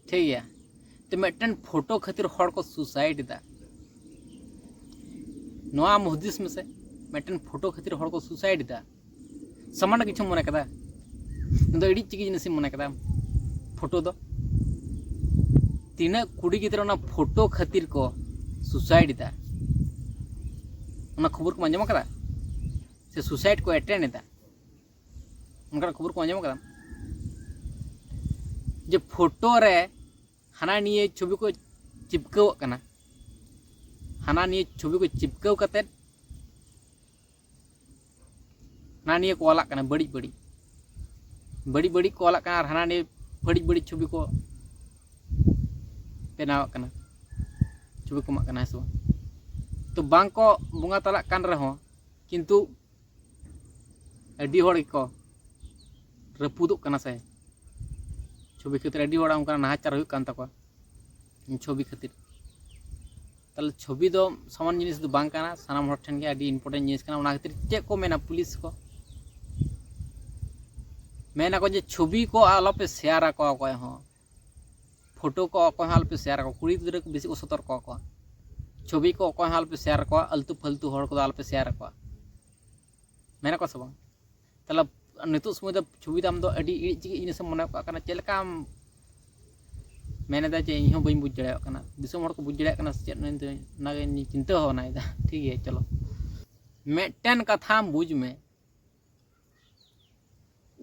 ᱴᱷᱤᱠ ᱜᱮᱭᱟ? ᱛᱚ ᱢᱤᱫᱴᱮᱱ ᱯᱷᱳᱴᱳ ᱠᱷᱟᱹᱛᱤᱨ ᱦᱚᱲ ᱠᱚ suicide ᱮᱫᱟ, ᱱᱚᱣᱟ ᱟᱢ ᱦᱩᱫᱤᱥ ᱢᱮᱥᱮ, ᱢᱤᱫᱴᱮᱱ ᱯᱷᱳᱴᱳ ᱠᱷᱟᱹᱛᱤᱨ ᱦᱚᱲ ᱠᱚ suicide ᱮᱫᱟ᱾ ᱥᱟᱢᱟᱱᱱᱚ ᱠᱤᱪᱷᱩᱢ ᱢᱚᱱᱮ ᱠᱟᱫᱟ, ᱤᱧ ᱫᱚ ᱟᱹᱰᱤ ᱪᱤᱠᱤ ᱡᱤᱱᱤᱥᱤᱧ ᱢᱚᱱᱮ ᱠᱟᱫᱟ ᱯᱷᱳᱴᱳ ᱫᱚ᱾ ᱛᱤᱱᱟᱹᱜ ᱠᱩᱲᱤ ᱜᱤᱫᱽᱨᱟᱹ ᱚᱱᱟ ᱯᱷᱳᱴᱳ ᱠᱷᱟᱹᱛᱤᱨ ᱠᱚ suicide ᱮᱫᱟ, ᱚᱱᱟ ᱠᱷᱚᱵᱚᱨ ᱠᱚᱢ ᱟᱸᱡᱚᱢ ᱟᱠᱟᱫᱟ? ᱥᱮ ᱥᱩᱥᱟᱭᱤᱰ ᱠᱚ ᱮᱴᱮᱱᱰ ᱮᱫᱟ, ᱚᱱᱠᱟᱱᱟᱜ ᱠᱷᱚᱵᱚᱨ ᱠᱚᱢ ᱟᱸᱡᱚᱢ ᱟᱠᱟᱫᱟ? ᱡᱮ ᱯᱷᱳᱴᱳ ᱨᱮ ᱦᱟᱱᱟ ᱱᱤᱭᱟᱹ ᱪᱷᱚᱵᱤ ᱠᱚ ᱪᱤᱯᱠᱟᱹᱣᱟᱜ ᱠᱟᱱᱟ, ᱦᱟᱱᱟ ᱱᱤᱭᱟᱹ ᱪᱷᱚᱵᱤ ᱠᱚ ᱪᱤᱯᱠᱟᱹᱣ ᱠᱟᱛᱮᱫ ᱦᱟᱱᱟ ᱱᱤᱭᱟᱹ ᱠᱚ ᱚᱞᱟᱜ ᱠᱟᱱᱟ, ᱵᱟᱹᱲᱤᱡ ᱵᱟᱹᱲᱤᱡ, ᱵᱟᱹᱲᱤᱡ ᱵᱟᱹᱲᱤᱡ ᱠᱚ ᱚᱞᱟᱜ ᱠᱟᱱᱟ, ᱟᱨ ᱦᱟᱱᱟ ᱱᱤᱭᱟᱹ ᱵᱟᱹᱲᱤᱡ ᱵᱟᱹᱲᱤᱡ ᱪᱷᱚᱵᱤ ᱠᱚ ᱵᱮᱱᱟᱣᱟᱜ ᱠᱟᱱᱟ, ᱪᱷᱚᱵᱤ ᱠᱚ ᱮᱢᱟᱜ ᱠᱟᱱᱟ, ᱦᱮᱸ ᱥᱮ ᱵᱟᱝ? ᱛᱚ ᱵᱟᱝ ᱠᱚ ᱵᱚᱸᱜᱟ ᱛᱟᱞᱟᱜ ᱠᱟᱱ ᱨᱮᱦᱚᱸ, ᱠᱤᱱᱛᱩ ᱟᱹᱰᱤ ᱦᱚᱲ ᱜᱮᱠᱚ ᱨᱟᱹᱯᱩᱫᱚᱜ ᱠᱟᱱᱟ ᱥᱮ, ᱪᱷᱚᱵᱤ ᱠᱷᱟᱹᱛᱤᱨ ᱟᱹᱰᱤ ᱦᱚᱲᱟᱜ ᱚᱱᱠᱟᱱᱟᱜ ᱱᱟᱦᱟᱪᱟᱨ ᱦᱩᱭᱩᱜ ᱠᱟᱱ ᱛᱟᱠᱚᱣᱟ᱾ ᱪᱷᱚᱵᱤ ᱠᱷᱟᱹᱛᱤᱨ᱾ ᱛᱟᱦᱚᱞᱮ ᱪᱷᱚᱵᱤ ᱫᱚ ᱥᱟᱢᱟᱱ ᱡᱤᱱᱤᱥ ᱫᱚ ᱵᱟᱝ ᱠᱟᱱᱟ, ᱥᱟᱱᱟᱢ ᱦᱚᱲ ᱴᱷᱮᱱ ᱜᱮ ᱟᱹᱰᱤ ᱤᱢᱯᱚᱨᱴᱮᱱᱴ ᱡᱤᱱᱤᱥ ᱠᱟᱱᱟ᱾ ᱚᱱᱟ ᱠᱷᱟᱹᱛᱤᱨ ᱪᱮᱫ ᱠᱚ ᱢᱮᱱᱟ ᱯᱩᱞᱤᱥ ᱠᱚ? ᱢᱮᱱᱟᱠᱚ ᱡᱮ ᱪᱷᱚᱵᱤ ᱠᱚ ᱟᱞᱚᱯᱮ ᱥᱮᱭᱟᱨ ᱟᱠᱚ ᱚᱠᱚᱭ ᱦᱚᱸ, ᱯᱷᱳᱴᱳ ᱠᱚ ᱚᱠᱚᱭ ᱦᱚᱸ ᱟᱞᱚᱯᱮ ᱥᱮᱭᱟᱨ ᱟᱠᱚ, ᱠᱩᱲᱤ ᱜᱤᱫᱽᱨᱟᱹ ᱠᱚ ᱵᱮᱥᱤ ᱠᱚ ᱥᱚᱛᱚᱨᱠᱚ ᱟᱠᱚᱣᱟ, ᱪᱷᱚᱵᱤ ᱠᱚ ᱚᱠᱚᱭ ᱦᱚᱸ ᱟᱞᱚᱯᱮ ᱥᱮᱭᱟᱨ ᱟᱠᱚᱣᱟ, ᱟᱹᱞᱛᱩ ᱯᱷᱟᱹᱞᱛᱩ ᱦᱚᱲ ᱠᱚᱫᱚ ᱟᱞᱚᱯᱮ ᱥᱮᱭᱟᱨ ᱟᱠᱚᱣᱟ, ᱢᱮᱱᱟᱠᱚ ᱥᱮ ᱵᱟᱝ? ᱛᱟᱦᱚᱞᱮ ᱱᱤᱛᱚᱜ ᱥᱚᱢᱚᱭ ᱫᱚ ᱪᱷᱚᱵᱤ ᱫᱚ ᱟᱢ ᱫᱚ ᱟᱹᱰᱤ ᱤᱲᱤᱡ ᱪᱤᱲᱤᱡ ᱡᱤᱱᱤᱥᱮᱢ ᱢᱚᱱᱮ ᱠᱟᱜ ᱠᱟᱱᱟ, ᱪᱮᱫ ᱞᱮᱠᱟᱢ ᱢᱮᱱᱮᱫᱟ ᱡᱮ ᱤᱧ ᱦᱚᱸ ᱵᱟᱹᱧ ᱵᱩᱡᱽ ᱫᱟᱲᱮᱭᱟᱜ ᱠᱟᱱᱟ, ᱫᱤᱥᱚᱢ ᱦᱚᱲ ᱠᱚ ᱵᱩᱡᱽ ᱫᱟᱲᱮᱭᱟᱜ ᱠᱟᱱᱟ ᱥᱮ ᱪᱮᱫ, ᱚᱱᱟᱜᱤᱧ ᱪᱤᱱᱛᱟᱹ ᱵᱷᱟᱵᱽᱱᱟᱭᱮᱫᱟ᱾ ᱴᱷᱤᱠ ᱜᱮᱭᱟ, ᱪᱚᱞᱚ, ᱢᱤᱫᱴᱮᱱ ᱠᱟᱛᱷᱟᱢ ᱵᱩᱡᱽ ᱢᱮ,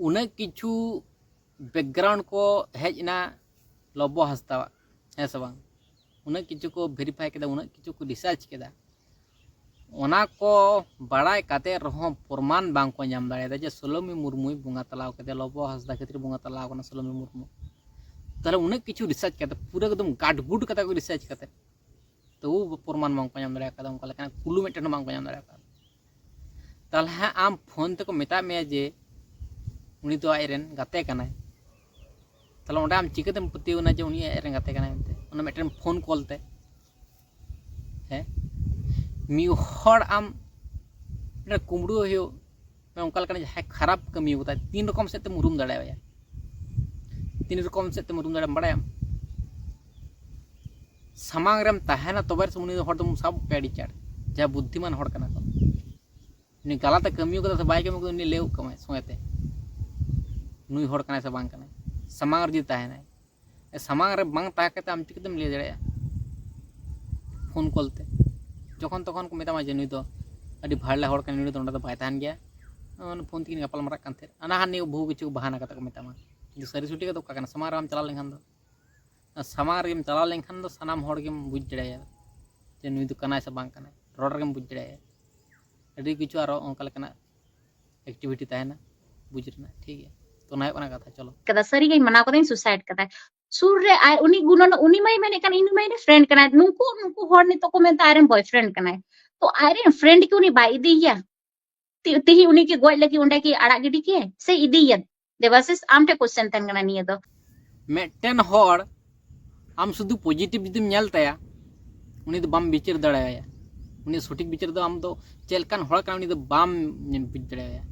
ᱩᱱᱟᱹᱜ ᱠᱤᱪᱷᱩ ᱵᱮᱠᱜᱨᱟᱣᱩᱱᱰ ᱠᱚ ᱦᱮᱡ ᱮᱱᱟ ᱞᱚᱵᱚ ᱦᱟᱸᱥᱫᱟᱣᱟᱜ, ᱦᱮᱸ ᱥᱮ ᱵᱟᱝ? ᱩᱱᱟᱹᱜ ᱠᱤᱪᱷᱩ ᱠᱚ ᱵᱷᱮᱨᱤᱯᱷᱟᱭ ᱠᱮᱫᱟ, ᱩᱱᱟᱹᱜ ᱠᱤᱪᱷᱩ ᱠᱚ ᱨᱤᱥᱟᱨᱪ ᱠᱮᱫᱟ, ᱚᱱᱟ ᱠᱚ ᱵᱟᱲᱟᱭ ᱠᱟᱛᱮ ᱨᱮᱦᱚᱸ ᱯᱨᱚᱢᱟᱱ ᱵᱟᱝ ᱠᱚ ᱧᱟᱢ ᱫᱟᱲᱮᱭᱟᱫᱟ ᱡᱮ ᱥᱳᱞᱳᱢᱤ ᱢᱩᱨᱢᱩᱭ ᱵᱚᱸᱜᱟ ᱛᱟᱞᱟᱣ ᱠᱮᱫᱮᱭᱟ, ᱞᱚᱵᱚ ᱦᱟᱸᱥᱫᱟ ᱠᱷᱟᱹᱛᱤᱨ ᱵᱚᱸᱜᱟ ᱛᱟᱞᱟᱣ ᱠᱟᱱᱟ ᱥᱳᱞᱳᱢᱤ ᱢᱩᱨᱢᱩ᱾ ᱛᱟᱦᱚᱞᱮ ᱩᱱᱟᱹᱜ ᱠᱤᱪᱷᱩ ᱨᱤᱥᱟᱨᱪ ᱠᱟᱛᱮ, ᱯᱩᱨᱟᱹ ᱮᱠᱫᱚᱢ ᱜᱟᱴᱜᱩᱴ ᱠᱟᱛᱮ ᱠᱚ ᱨᱤᱥᱟᱨᱪ ᱠᱟᱛᱮ, ᱛᱚᱵᱩ ᱯᱨᱚᱢᱟᱱ ᱵᱟᱝ ᱠᱚ ᱧᱟᱢ ᱫᱟᱲᱮ ᱟᱠᱟᱫᱟ, ᱚᱱᱠᱟ ᱞᱮᱠᱟᱱᱟᱜ ᱠᱩᱞᱩ ᱢᱤᱫᱴᱮᱱ ᱦᱚᱸ ᱵᱟᱝ ᱠᱚ ᱧᱟᱢ ᱫᱟᱲᱮ ᱟᱠᱟᱫᱟ᱾ ᱛᱟᱦᱚᱞᱮ ᱦᱟᱸᱜ ᱟᱢ ᱯᱷᱳᱱ ᱛᱮᱠᱚ ᱢᱮᱛᱟᱫ ᱢᱮᱭᱟ ᱡᱮ ᱩᱱᱤ ᱫᱚ ᱟᱡᱨᱮᱱ ᱜᱟᱛᱮ ᱠᱟᱱᱟᱭ, ᱛᱟᱦᱚᱞᱮ ᱚᱸᱰᱮ ᱟᱢ ᱪᱤᱠᱟᱹᱛᱮᱢ ᱯᱟᱹᱛᱭᱟᱹᱣ ᱮᱱᱟ ᱡᱮ ᱩᱱᱤ ᱟᱡᱨᱮᱱ ᱜᱟᱛᱮ ᱠᱟᱱᱟᱭ ᱢᱮᱱᱛᱮ? ᱚᱱᱟ ᱢᱤᱫᱴᱮᱱ ᱯᱷᱳᱱ ᱠᱚᱞ ᱛᱮ, ᱦᱮᱸ, ᱢᱤᱫ ᱦᱚᱲ ᱟᱢ ᱢᱤᱫᱴᱮᱱ ᱠᱩᱢᱵᱽᱲᱩ ᱦᱩᱭᱩᱜ, ᱚᱱᱠᱟ ᱞᱮᱠᱟᱱ ᱡᱟᱦᱟᱸᱭ ᱠᱷᱟᱨᱟᱯ ᱠᱟᱹᱢᱤ ᱠᱟᱫᱟᱭ, ᱛᱤᱱ ᱨᱚᱠᱚᱢ ᱥᱮᱫ ᱛᱮᱢ ᱩᱨᱩᱢ ᱫᱟᱲᱮᱭᱟᱭᱟ, ᱛᱤᱱ ᱨᱚᱠᱚᱢ ᱥᱮᱫ ᱛᱮᱢ ᱩᱨᱩᱢ ᱫᱟᱲᱮᱭᱟᱢ ᱵᱟᱲᱟᱭᱟᱢ? ᱥᱟᱢᱟᱝ ᱨᱮᱢ ᱛᱟᱦᱮᱱᱟ ᱛᱚᱵᱮ ᱨᱮᱥᱮ ᱩᱱᱤ ᱦᱚᱲ ᱫᱚᱢ ᱥᱟᱵ ᱠᱟᱭᱟ ᱟᱹᱰᱤ ᱪᱟᱲ, ᱡᱟᱦᱟᱸ ᱵᱩᱫᱽᱫᱷᱤᱢᱟᱱ ᱦᱚᱲ ᱠᱟᱱᱟ ᱠᱚ᱾ ᱩᱱᱤ ᱜᱟᱞᱟᱛ ᱮ ᱠᱟᱹᱢᱤ ᱠᱟᱫᱟ ᱥᱮ ᱵᱟᱭ ᱠᱟᱹᱢᱤ ᱠᱟᱫᱟ, ᱩᱱᱤ ᱞᱟᱹᱭ ᱜᱚᱫ ᱠᱟᱢᱟᱭ ᱥᱚᱸᱜᱮ ᱛᱮ, ᱱᱩᱭ ᱦᱚᱲ ᱠᱟᱱᱟᱭ ᱥᱮ ᱵᱟᱝ ᱠᱟᱱᱟᱭ, ᱥᱟᱢᱟᱝ ᱨᱮ ᱡᱩᱫᱤ ᱛᱟᱦᱮᱱᱟᱭ᱾ ᱥᱟᱢᱟᱝ ᱨᱮ ᱵᱟᱝ ᱛᱟᱦᱮᱸ ᱠᱟᱛᱮ ᱟᱢ ᱪᱤᱠᱟᱹᱛᱮᱢ ᱞᱟᱹᱭ ᱫᱟᱲᱮᱭᱟᱜᱼᱟ? ᱯᱷᱳᱱ ᱠᱚᱞ ᱛᱮ ᱡᱚᱠᱷᱚᱱ ᱛᱚᱠᱷᱚᱱ ᱠᱚ ᱢᱮᱛᱟᱢᱟ ᱡᱮ ᱱᱩᱭ ᱫᱚ ᱟᱹᱰᱤ ᱵᱷᱟᱞᱮ ᱦᱚᱲ ᱠᱟᱱᱟᱭ, ᱱᱩᱭ ᱫᱚ ᱚᱸᱰᱮ ᱫᱚ ᱵᱟᱭ ᱛᱟᱦᱮᱱ ᱜᱮᱭᱟ, ᱚᱱᱟ ᱯᱷᱳᱱ ᱛᱮᱜᱮ ᱜᱟᱯᱟᱞ ᱢᱟᱨᱟᱜ ᱠᱟᱱ ᱛᱟᱦᱮᱸᱫ᱾ ᱟᱱᱟ ᱦᱟᱱ ᱱᱤᱭᱟᱹ ᱵᱚᱦᱩ ᱠᱤᱪᱷᱩ ᱵᱟᱦᱟᱱᱟ ᱠᱟᱛᱮ ᱠᱚ ᱢᱮᱛᱟᱢᱟ, ᱠᱤᱱᱛᱩ ᱥᱟᱹᱨᱤ ᱥᱚᱴᱷᱤᱠ ᱫᱚ ᱚᱠᱟ ᱠᱟᱱᱟ? ᱥᱟᱢᱟᱝ ᱨᱮᱢ ᱪᱟᱞᱟᱣ ᱞᱮᱱᱠᱷᱟᱱ ᱫᱚ, ᱥᱟᱢᱟᱝ ᱨᱮᱢ ᱪᱟᱞᱟᱣ ᱞᱮᱱᱠᱷᱟᱱ ᱫᱚ ᱥᱟᱱᱟᱢ ᱦᱚᱲ ᱜᱮᱢ ᱵᱩᱡᱽ ᱫᱟᱲᱮᱭᱟᱜᱼᱟ ᱡᱮ ᱱᱩᱭ ᱫᱚ ᱠᱟᱱᱟᱭ ᱥᱮ ᱵᱟᱝ ᱠᱟᱱᱟᱭ, ᱨᱚᱲ ᱨᱮᱜᱮᱢ ᱵᱩᱡᱽ ᱫᱟᱲᱮᱭᱟᱜᱼᱟ᱾ ᱟᱹᱰᱤ ᱠᱤᱪᱷᱩ ᱟᱨᱚ ᱚᱱᱠᱟ ᱞᱮᱠᱟᱱᱟᱜ ᱮᱠᱴᱤᱵᱷᱤᱴᱤ ᱛᱟᱦᱮᱱᱟ, ᱵᱩᱡᱽ ᱨᱮᱱᱟᱜ, ᱴᱷᱤᱠ ᱜᱮᱭᱟ᱾ ᱛᱚ ᱚᱱᱟ ᱦᱩᱭᱩᱜ ᱠᱟᱱᱟ ᱠᱟᱛᱷᱟ᱾ ᱪᱚᱞᱚ᱾ ᱠᱟᱫᱟ, ᱥᱟᱹᱨᱤ ᱜᱮᱧ ᱢᱟᱱᱟᱣ ᱠᱟᱫᱟᱧ, ᱥᱩᱥᱟᱭᱤᱰ ᱠᱟᱫᱟᱭ᱾ ᱥᱩᱨ ᱨᱮ ᱟᱨ ᱩᱱᱤ ᱜᱩᱱᱟᱹᱱ, ᱩᱱᱤ ᱢᱟᱭ ᱢᱮᱱᱮᱫ ᱠᱟᱱ ᱤᱧ ᱢᱟᱭ ᱯᱷᱨᱮᱱᱰ ᱠᱟᱱᱟᱭ, ᱱᱩᱠᱩ ᱱᱩᱠᱩ ᱦᱚᱲ ᱱᱤᱛᱚᱜ ᱠᱚ ᱢᱮᱱᱫᱟ ᱟᱡᱨᱮᱱ ᱵᱚᱭᱯᱷᱨᱮᱱᱰ ᱠᱟᱱᱟᱭ᱾ ᱛᱚ ᱟᱡᱨᱮᱱ ᱯᱷᱨᱮᱱᱰ ᱠᱤ ᱩᱱᱤ ᱵᱟᱭ ᱤᱫᱤᱭᱮᱭᱟ? ᱛᱤ- ᱛᱤᱦᱤᱧ ᱩᱱᱤ ᱠᱤ ᱜᱚᱡ ᱞᱟᱹᱜᱤᱫ ᱚᱸᱰᱮ ᱠᱤ ᱟᱲᱟᱜ ᱜᱤᱰᱤ ᱠᱮᱭᱟᱭ ᱥᱮ ᱤᱫᱤᱭᱮᱭᱟ? ᱫᱮᱵᱟᱥᱤᱥ, ᱟᱢ ᱴᱷᱮᱱ ᱠᱚᱥᱪᱮᱱ ᱛᱟᱦᱮᱱ ᱠᱟᱱᱟ ᱱᱤᱭᱟᱹ ᱫᱚ᱾ ᱢᱤᱫᱴᱮᱱ ᱦᱚᱲ ᱟᱢ ᱥᱩᱫᱷᱩ ᱯᱚᱡᱤᱴᱤᱵᱷ ᱡᱩᱫᱤᱢ ᱧᱮᱞ ᱛᱟᱭᱟ, ᱩᱱᱤ ᱫᱚ ᱵᱟᱢ ᱵᱤᱪᱟᱹᱨ ᱫᱟᱲᱮᱭᱟᱭᱟ᱾ ᱩᱱᱤᱭᱟᱜ ᱥᱚᱴᱷᱤᱠ ᱵᱤᱪᱟᱹᱨ ᱫᱚ ᱟᱢ ᱫᱚ ᱪᱮᱫ ᱞᱮᱠᱟᱱ ᱦᱚᱲ ᱠᱟᱱᱟ ᱩᱱᱤ ᱫᱚ ᱵᱟᱢ ᱵᱩᱡᱽ ᱫᱟᱲᱮᱭᱟᱭᱟ᱾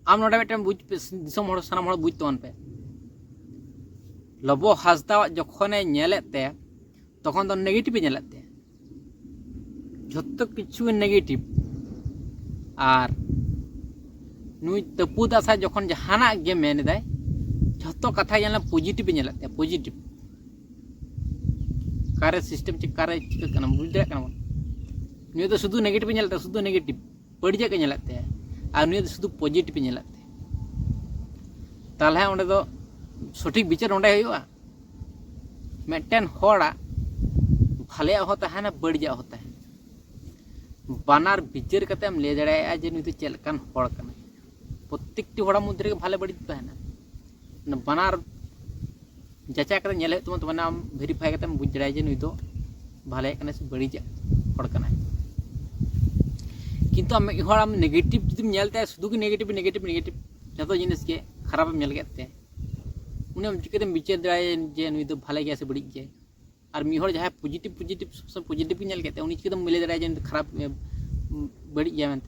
ᱟᱢ ᱱᱚᱰᱮ ᱢᱤᱫᱴᱮᱱ ᱵᱩᱡᱽ ᱯᱮ, ᱫᱤᱥᱚᱢ ᱦᱚᱲ, ᱥᱟᱱᱟᱢ ᱦᱚᱲ ᱵᱩᱡᱽ ᱛᱟᱵᱚᱱ ᱯᱮ, ᱞᱚᱵᱚ ᱦᱟᱸᱥᱫᱟᱣᱟᱜ ᱡᱚᱠᱷᱚᱱᱮ ᱧᱮᱞᱮᱫ ᱛᱟᱭᱟ, ᱛᱚᱠᱷᱚᱱ ᱫᱚ ᱱᱮᱜᱮᱴᱤᱵᱷ ᱮ ᱧᱮᱞᱮᱫ ᱛᱟᱭᱟ, ᱡᱷᱚᱛᱚ ᱠᱤᱪᱷᱩ ᱜᱮ ᱱᱮᱜᱮᱴᱤᱵᱷ᱾ ᱟᱨ ᱱᱩᱭ ᱛᱟᱹᱯᱩ ᱫᱟᱥᱟ ᱡᱚᱠᱷᱚᱱ ᱡᱟᱦᱟᱱᱟᱜ ᱜᱮ ᱢᱮᱱ ᱮᱫᱟᱭ, ᱡᱷᱚᱛᱚ ᱠᱟᱛᱷᱟ ᱜᱮ ᱧᱮᱞ ᱯᱚᱡᱤᱴᱤᱵᱷ ᱮ ᱧᱮᱞᱮᱫ ᱛᱟᱭᱟ, ᱯᱚᱡᱤᱴᱤᱵᱷ᱾ ᱚᱠᱟᱨᱮ ᱥᱤᱥᱴᱮᱢ ᱪᱮᱫ, ᱚᱠᱟᱨᱮ ᱪᱤᱠᱟᱹᱜ ᱠᱟᱱᱟ ᱵᱩᱡᱽ ᱫᱟᱲᱮᱭᱟᱜ ᱠᱟᱱᱟ ᱵᱚᱱ᱾ ᱱᱩᱭ ᱫᱚ ᱥᱩᱫᱷᱩ ᱱᱮᱜᱮᱴᱤᱵᱷ ᱮ ᱧᱮᱞᱮᱫ ᱛᱟᱭᱟ, ᱥᱩᱫᱷᱩ ᱱᱮᱜᱮᱴᱤᱵᱷ, ᱵᱟᱹᱲᱤᱡᱟᱜ ᱜᱮ ᱧᱮᱞᱮᱫ ᱛᱟᱭᱟ᱾ ᱟᱨ ᱱᱩᱭ ᱫᱚ ᱥᱩᱫᱷᱩ ᱯᱚᱡᱤᱴᱤᱵᱷ ᱮ ᱧᱮᱞᱮᱫ ᱛᱟᱭᱟ᱾ ᱛᱟᱦᱚᱞᱮ ᱚᱸᱰᱮ ᱫᱚ ᱥᱚᱴᱷᱤᱠ ᱵᱤᱪᱟᱹᱨ ᱚᱸᱰᱮ ᱦᱩᱭᱩᱜᱼᱟ᱾ ᱢᱤᱫᱴᱮᱱ ᱦᱚᱲᱟᱜ ᱵᱷᱟᱞᱮᱭᱟᱜ ᱦᱚᱸ ᱛᱟᱦᱮᱱᱟ, ᱵᱟᱹᱲᱤᱡᱟᱜ ᱦᱚᱸ ᱛᱟᱦᱮᱱᱟ᱾ ᱵᱟᱱᱟᱨ ᱵᱤᱪᱟᱹᱨ ᱠᱟᱛᱮ ᱮᱢ ᱞᱟᱹᱭ ᱫᱟᱲᱮᱭᱟᱜᱼᱟ ᱡᱮ ᱱᱩᱭ ᱫᱚ ᱪᱮᱫ ᱞᱮᱠᱟᱱ ᱦᱚᱲ ᱠᱟᱱᱟᱭ᱾ ᱯᱨᱚᱛᱛᱮᱠᱴᱤ ᱦᱚᱲᱟᱜ ᱢᱚᱫᱽᱫᱷᱮ ᱨᱮᱜᱮ ᱵᱷᱟᱞᱮ ᱵᱟᱹᱲᱤᱡ ᱫᱚ ᱛᱟᱦᱮᱱᱟ᱾ ᱚᱱᱟ ᱵᱟᱱᱟᱨ ᱡᱟᱪᱟᱭ ᱠᱟᱛᱮ ᱧᱮᱞ ᱦᱩᱭᱩᱜ ᱛᱟᱢᱟ, ᱛᱚᱵᱮ ᱟᱢ ᱵᱷᱮᱨᱤᱯᱷᱟᱭ ᱠᱟᱛᱮᱢ ᱵᱩᱡᱽ ᱫᱟᱲᱮᱭᱟᱜᱼᱟ ᱡᱮ ᱱᱩᱭ ᱫᱚ ᱵᱷᱟᱞᱮᱭᱟᱜ ᱠᱟᱱᱟᱭ ᱥᱮ ᱵᱟᱹᱲᱤᱡᱟᱜ ᱦᱚᱲ ᱠᱟᱱᱟᱭ᱾ ᱠᱤᱱᱛᱩ ᱟᱢ ᱢᱤᱫ ᱦᱚᱲ ᱟᱢ ᱱᱮᱜᱮᱴᱤᱵᱷ ᱡᱩᱫᱤᱢ ᱧᱮᱞ ᱛᱟᱭᱟ, ᱥᱩᱫᱷᱩ ᱜᱮ ᱱᱮᱜᱮᱴᱤᱵᱷ, ᱱᱮᱜᱮᱴᱤᱵᱷ, ᱱᱮᱜᱮᱴᱤᱵᱷ ᱡᱚᱛᱚ ᱡᱤᱱᱤᱥ ᱜᱮ ᱠᱷᱟᱨᱟᱯ ᱮᱢ ᱧᱮᱞ ᱠᱮᱫ ᱛᱮ, ᱩᱱᱤ ᱟᱢ ᱪᱤᱠᱟᱹᱛᱮᱢ ᱵᱤᱪᱟᱹᱨ ᱫᱟᱲᱮᱭᱟᱜᱼᱟ ᱡᱮ ᱱᱩᱭ ᱫᱚ ᱵᱷᱟᱞᱮ ᱜᱮᱭᱟ ᱥᱮ ᱵᱟᱹᱲᱤᱡ ᱜᱮᱭᱟ? ᱟᱨ ᱢᱤᱫ ᱦᱚᱲ ᱡᱟᱦᱟᱸᱭ ᱯᱚᱡᱤᱴᱤᱵᱷ, ᱯᱚᱡᱤᱴᱤᱵᱷ, ᱥᱚᱵ ᱥᱚᱢᱚᱭ ᱯᱚᱡᱤᱴᱤᱵᱷ ᱜᱮ ᱧᱮᱞ ᱠᱮᱫ ᱛᱟᱭᱟ, ᱩᱱᱤ ᱪᱤᱠᱟᱹᱛᱮᱢ ᱞᱟᱹᱭ ᱫᱟᱲᱮᱭᱟᱜᱼᱟ ᱡᱮ ᱩᱱᱤ ᱫᱚ ᱠᱷᱟᱨᱟᱯ, ᱮ, ᱵᱟᱹᱲᱤᱡ ᱜᱮᱭᱟ ᱢᱮᱱᱛᱮ?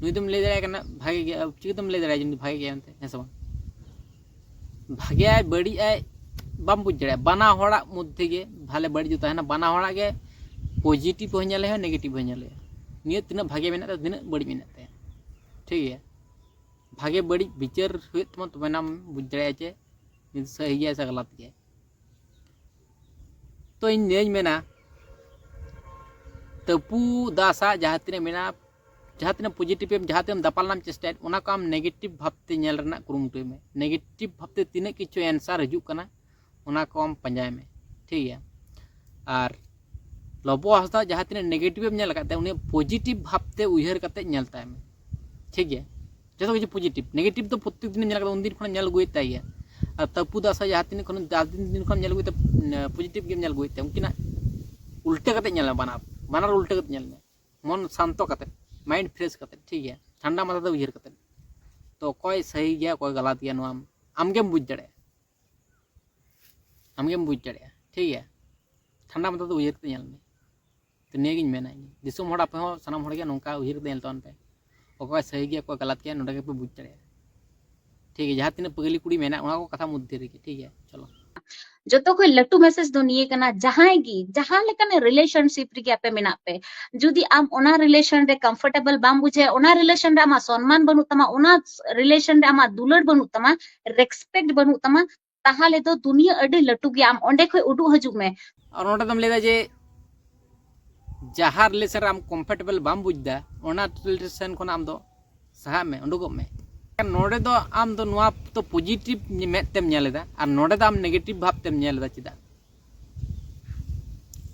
ᱱᱩᱭ ᱫᱚᱢ ᱞᱟᱹᱭ ᱫᱟᱲᱮᱭᱟᱜ ᱠᱟᱱᱟ ᱵᱷᱟᱜᱮ ᱜᱮᱭᱟ, ᱪᱤᱠᱟᱹᱛᱮᱢ ᱞᱟᱹᱭ ᱫᱟᱲᱮᱭᱟᱜᱼᱟ ᱡᱮ ᱩᱱᱤ ᱫᱚ ᱵᱷᱟᱜᱮ ᱜᱮᱭᱟ ᱢᱮᱱᱛᱮ, ᱦᱮᱸ ᱥᱮ ᱵᱟᱝ? ᱵᱷᱟᱜᱮᱭᱟᱭ ᱵᱟᱹᱲᱤᱡ ᱟᱭ ᱵᱟᱢ ᱵᱩᱡᱽ ᱫᱟᱲᱮᱭᱟᱜᱼᱟ᱾ ᱵᱟᱱᱟ ᱦᱚᱲᱟᱜ ᱢᱚᱫᱽᱫᱷᱮ ᱜᱮ ᱵᱷᱟᱞᱮ ᱵᱟᱹᱲᱤᱡ ᱫᱚ ᱛᱟᱦᱮᱱᱟ, ᱵᱟᱱᱟ ᱦᱚᱲᱟᱜ ᱜᱮ ᱯᱚᱡᱤᱴᱤᱵᱷ ᱦᱚᱸ ᱧᱮᱞ ᱦᱩᱭᱩᱜᱼᱟ, ᱱᱮᱜᱮᱴᱤᱵᱷ ᱦᱚᱸ ᱧᱮᱞ ᱦᱩᱭᱩᱜᱼᱟ᱾ ᱱᱤᱭᱟᱹ ᱛᱤᱱᱟᱹᱜ ᱵᱷᱟᱜᱮ ᱢᱮᱱᱟᱜ ᱛᱟᱭᱟ, ᱛᱤᱱᱟᱹᱜ ᱵᱟᱹᱲᱤᱡ ᱢᱮᱱᱟᱜ ᱛᱟᱭᱟ, ᱴᱷᱤᱠ ᱜᱮᱭᱟ᱾ ᱵᱷᱟᱜᱮ ᱵᱟᱹᱲᱤᱡ ᱵᱤᱪᱟᱹᱨ ᱦᱩᱭᱩᱜ ᱛᱟᱢᱟ, ᱛᱚᱵᱮᱱᱟᱢ ᱵᱩᱡᱽ ᱫᱟᱲᱮᱭᱟᱜᱼᱟ ᱡᱮ ᱱᱤᱛ ᱥᱟᱹᱦᱤ ᱜᱮᱭᱟ ᱥᱮ ᱜᱟᱞᱟᱛ ᱜᱮᱭᱟ᱾ ᱛᱚ ᱤᱧ ᱱᱤᱭᱟᱹᱧ ᱢᱮᱱᱟ, ᱛᱟᱹᱯᱩ ᱫᱟᱥᱟᱜ ᱡᱟᱦᱟᱸ ᱛᱤᱱᱟᱹᱜ ᱢᱮᱱᱟᱜᱼᱟ, ᱡᱟᱦᱟᱸ ᱛᱤᱱᱟᱹᱜ ᱯᱚᱡᱤᱴᱤᱵᱷ ᱮᱢ, ᱡᱟᱦᱟᱸ ᱛᱤᱱᱟᱹᱜ ᱫᱟᱯᱟᱞ ᱨᱮᱱᱟᱜ ᱮᱢ ᱪᱮᱥᱴᱟᱭᱮᱫ, ᱚᱱᱟ ᱠᱚ ᱟᱢ ᱱᱮᱜᱮᱴᱤᱵᱷ ᱵᱷᱟᱵᱽᱛᱮ ᱧᱮᱞ ᱨᱮᱱᱟᱜ ᱠᱩᱨᱩᱢᱩᱴᱩᱭ ᱢᱮ᱾ ᱱᱮᱜᱮᱴᱤᱵᱷ ᱵᱷᱟᱵᱽᱛᱮ ᱛᱤᱱᱟᱹᱜ ᱠᱤᱪᱷᱩ ᱮᱱᱥᱟᱨ ᱦᱤᱡᱩᱜ ᱠᱟᱱᱟ, ᱚᱱᱟ ᱠᱚ ᱟᱢ ᱯᱟᱸᱡᱟᱭ ᱢᱮ, ᱴᱷᱤᱠ ᱜᱮᱭᱟ? ᱟᱨ ᱞᱚᱵᱚ ᱦᱟᱸᱥᱫᱟ ᱡᱟᱦᱟᱸ ᱛᱤᱱᱟᱹᱜ ᱱᱮᱜᱮᱴᱤᱵᱷ ᱮᱢ ᱧᱮᱞ ᱟᱠᱟᱫ ᱛᱟᱭᱟ, ᱩᱱᱤ ᱯᱚᱡᱤᱴᱤᱵᱷ ᱵᱷᱟᱵᱽᱛᱮ ᱩᱭᱦᱟᱹᱨ ᱠᱟᱛᱮ ᱧᱮᱞ ᱛᱟᱭ ᱢᱮ, ᱴᱷᱤᱠ ᱜᱮᱭᱟ? ᱡᱚᱛᱚ ᱠᱤᱪᱷᱩ ᱯᱚᱡᱤᱴᱤᱵᱷ, ᱱᱮᱜᱮᱴᱤᱵᱷ ᱫᱚ ᱯᱨᱚᱛᱮᱠ ᱫᱤᱱᱮᱢ ᱧᱮᱞ ᱟᱠᱟᱫᱟ, ᱩᱱᱫᱤᱱ ᱠᱷᱚᱱᱮᱢ ᱧᱮᱞ ᱟᱹᱜᱩᱭᱮᱫ ᱛᱟᱭ ᱜᱮᱭᱟ᱾ ᱟᱨ ᱛᱟᱹᱯᱩ ᱫᱟᱥᱟ ᱡᱟᱦᱟᱸ ᱛᱤᱱᱟᱹᱜ ᱠᱷᱚᱱ, ᱡᱟᱦᱟᱸ ᱛᱤᱱ ᱫᱤᱱ ᱠᱷᱚᱱᱮᱢ ᱧᱮᱞ ᱟᱹᱜᱩᱭᱮᱫ ᱛᱟᱭ, ᱯᱚᱡᱤᱴᱤᱵᱷ ᱜᱮᱢ ᱧᱮᱞ ᱟᱹᱜᱩᱭᱮᱫ ᱛᱟᱭᱟ, ᱩᱱᱠᱤᱱᱟᱜ ᱩᱞᱴᱟᱹ ᱠᱟᱛᱮ ᱧᱮᱞ ᱢᱮ, ᱵᱟᱱᱟᱨ, ᱵᱟᱱᱟᱨ ᱩᱞᱴᱟᱹ ᱠᱟᱛᱮ ᱧᱮᱞ ᱢᱮ, ᱢᱚᱱ ᱥᱟᱱᱛᱚ ᱠᱟᱛᱮ, ᱢᱟᱭᱤᱱᱰ ᱯᱷᱨᱮᱥ ᱠᱟᱛᱮ, ᱴᱷᱤᱠ ᱜᱮᱭᱟ? ᱴᱷᱟᱱᱰᱟ ᱢᱟᱛᱷᱟ ᱛᱮ ᱩᱭᱦᱟᱹᱨ ᱠᱟᱛᱮ᱾ ᱛᱚ ᱚᱠᱚᱭ ᱥᱟᱹᱦᱤ ᱜᱮᱭᱟ, ᱚᱠᱚᱭ ᱜᱟᱞᱟᱛ ᱜᱮᱭᱟ, ᱱᱚᱣᱟ ᱟᱢ ᱜᱮᱢ ᱵᱩᱡᱽ ᱫᱟᱲᱮᱭᱟᱜᱼᱟ, ᱟᱢ ᱜᱮᱢ ᱵᱩᱡᱽ ᱫᱟᱲᱮᱭᱟᱜᱼᱟ, ᱴᱷᱤᱠ ᱜᱮᱭᱟ? ᱴᱷᱟᱱᱰᱟ ᱢᱟᱛᱷᱟ ᱛᱮ ᱩᱭᱦᱟᱹᱨ ᱠᱟᱛᱮ ᱧᱮᱞ ᱢᱮ᱾ ᱛᱚ ᱱᱤᱭᱟᱹᱜᱤᱧ ᱢᱮᱱᱟ ᱤᱧ, ᱫᱤᱥᱚᱢ ᱦᱚᱲ, ᱟᱯᱮ ᱦᱚᱸ, ᱥᱟᱱᱟᱢ ᱦᱚᱲ ᱜᱮ ᱱᱚᱝᱠᱟ ᱩᱭᱦᱟᱹᱨ ᱠᱟᱛᱮ ᱧᱮᱞ ᱛᱟᱵᱚᱱ ᱯᱮ, ᱚᱠᱚᱭ ᱥᱟᱹᱦᱤ ᱜᱮᱭᱟ, ᱚᱠᱚᱭ ᱜᱟᱞᱟᱛ ᱜᱮᱭᱟ, ᱱᱚᱰᱮ ᱜᱮᱯᱮ ᱵᱩᱡᱽ ᱫᱟᱲᱮᱭᱟᱜᱼᱟ, ᱴᱷᱤᱠ ᱜᱮᱭᱟ? ᱡᱟᱦᱟᱸ ᱛᱤᱱᱟᱹᱜ ᱯᱟᱹᱜᱽᱞᱤ ᱠᱩᱲᱤ ᱢᱮᱱᱟᱜ, ᱚᱱᱟ ᱠᱚ ᱠᱟᱛᱷᱟ ᱢᱚᱫᱽᱫᱷᱮ ᱨᱮᱜᱮ, ᱴᱷᱤᱠ ᱜᱮᱭᱟ? ᱪᱚᱞᱚ᱾ ᱡᱚᱛᱚ ᱠᱷᱚᱱ ᱞᱟᱹᱴᱩ ᱢᱮᱥᱮᱡᱽ ᱫᱚ ᱱᱤᱭᱟᱹ ᱠᱟᱱᱟ, ᱡᱟᱦᱟᱸᱭ ᱜᱮ ᱡᱟᱦᱟᱸ ᱞᱮᱠᱟᱱᱟᱜ ᱨᱤᱞᱮᱥᱚᱱᱥᱤᱯ ᱨᱮᱜᱮ ᱟᱯᱮ ᱢᱮᱱᱟᱜ ᱯᱮ, ᱡᱩᱫᱤ ᱟᱢ ᱚᱱᱟ ᱨᱤᱞᱮᱥᱚᱱ ᱨᱮ ᱠᱚᱢᱯᱷᱚᱨᱴᱮᱵᱚᱞ ᱵᱟᱢ ᱵᱩᱡᱷᱟᱹᱣᱟ, ᱚᱱᱟ ᱨᱤᱞᱮᱥᱚᱱ ᱨᱮ ᱟᱢᱟᱜ ᱥᱚᱱᱢᱟᱱ ᱵᱟᱹᱱᱩᱜ ᱛᱟᱢᱟ, ᱚᱱᱟ ᱨᱤᱞᱮᱥᱚᱱ ᱨᱮ ᱟᱢᱟᱜ ᱫᱩᱞᱟᱹᱲ ᱵᱟᱹᱱᱩᱜ ᱛᱟᱢᱟ, ᱨᱮᱥᱯᱮᱠᱴ ᱵᱟᱹᱱᱩᱜ ᱛᱟᱢᱟ, ᱛᱟᱦᱚᱞᱮ ᱫᱚ ᱫᱩᱱᱤᱭᱟᱹ ᱟᱹᱰᱤ ᱞᱟᱹᱴᱩ ᱜᱮᱭᱟ, ᱟᱢ ᱚᱸᱰᱮ ᱠᱷᱚᱱ ᱩᱰᱩᱠ ᱦᱤᱡᱩᱜ ᱢᱮ᱾ ᱟᱨ ᱱᱚᱰᱮ ᱫᱚᱢ ᱞᱟᱹᱭᱫᱟ ᱡᱮ ᱡᱟᱦᱟᱸ ᱨᱤᱞᱮᱥᱚᱱ ᱨᱮ ᱟᱢ ᱠᱚᱢᱯᱷᱚᱨᱴᱮᱵᱚᱞ ᱵᱟᱢ ᱵᱩᱡᱽ ᱮᱫᱟ, ᱚᱱᱟ ᱨᱤᱞᱮᱥᱚᱱ ᱠᱷᱚᱱ ᱟᱢ ᱫᱚ ᱥᱟᱦᱟᱜ ᱢᱮ, ᱩᱰᱩᱠᱚᱜ ᱢᱮ᱾ ᱱᱚᱰᱮ ᱫᱚ ᱟᱢ ᱫᱚ ᱱᱚᱣᱟ ᱫᱚ ᱯᱚᱡᱤᱴᱤᱵᱷ ᱢᱮᱫ ᱛᱮᱢ ᱧᱮᱞ ᱮᱫᱟ, ᱟᱨ ᱱᱚᱰᱮ ᱫᱚ ᱟᱢ ᱱᱮᱜᱮᱴᱤᱵᱷ ᱵᱷᱟᱵᱽ ᱛᱮᱢ ᱧᱮᱞ ᱮᱫᱟ᱾ ᱪᱮᱫᱟᱜ?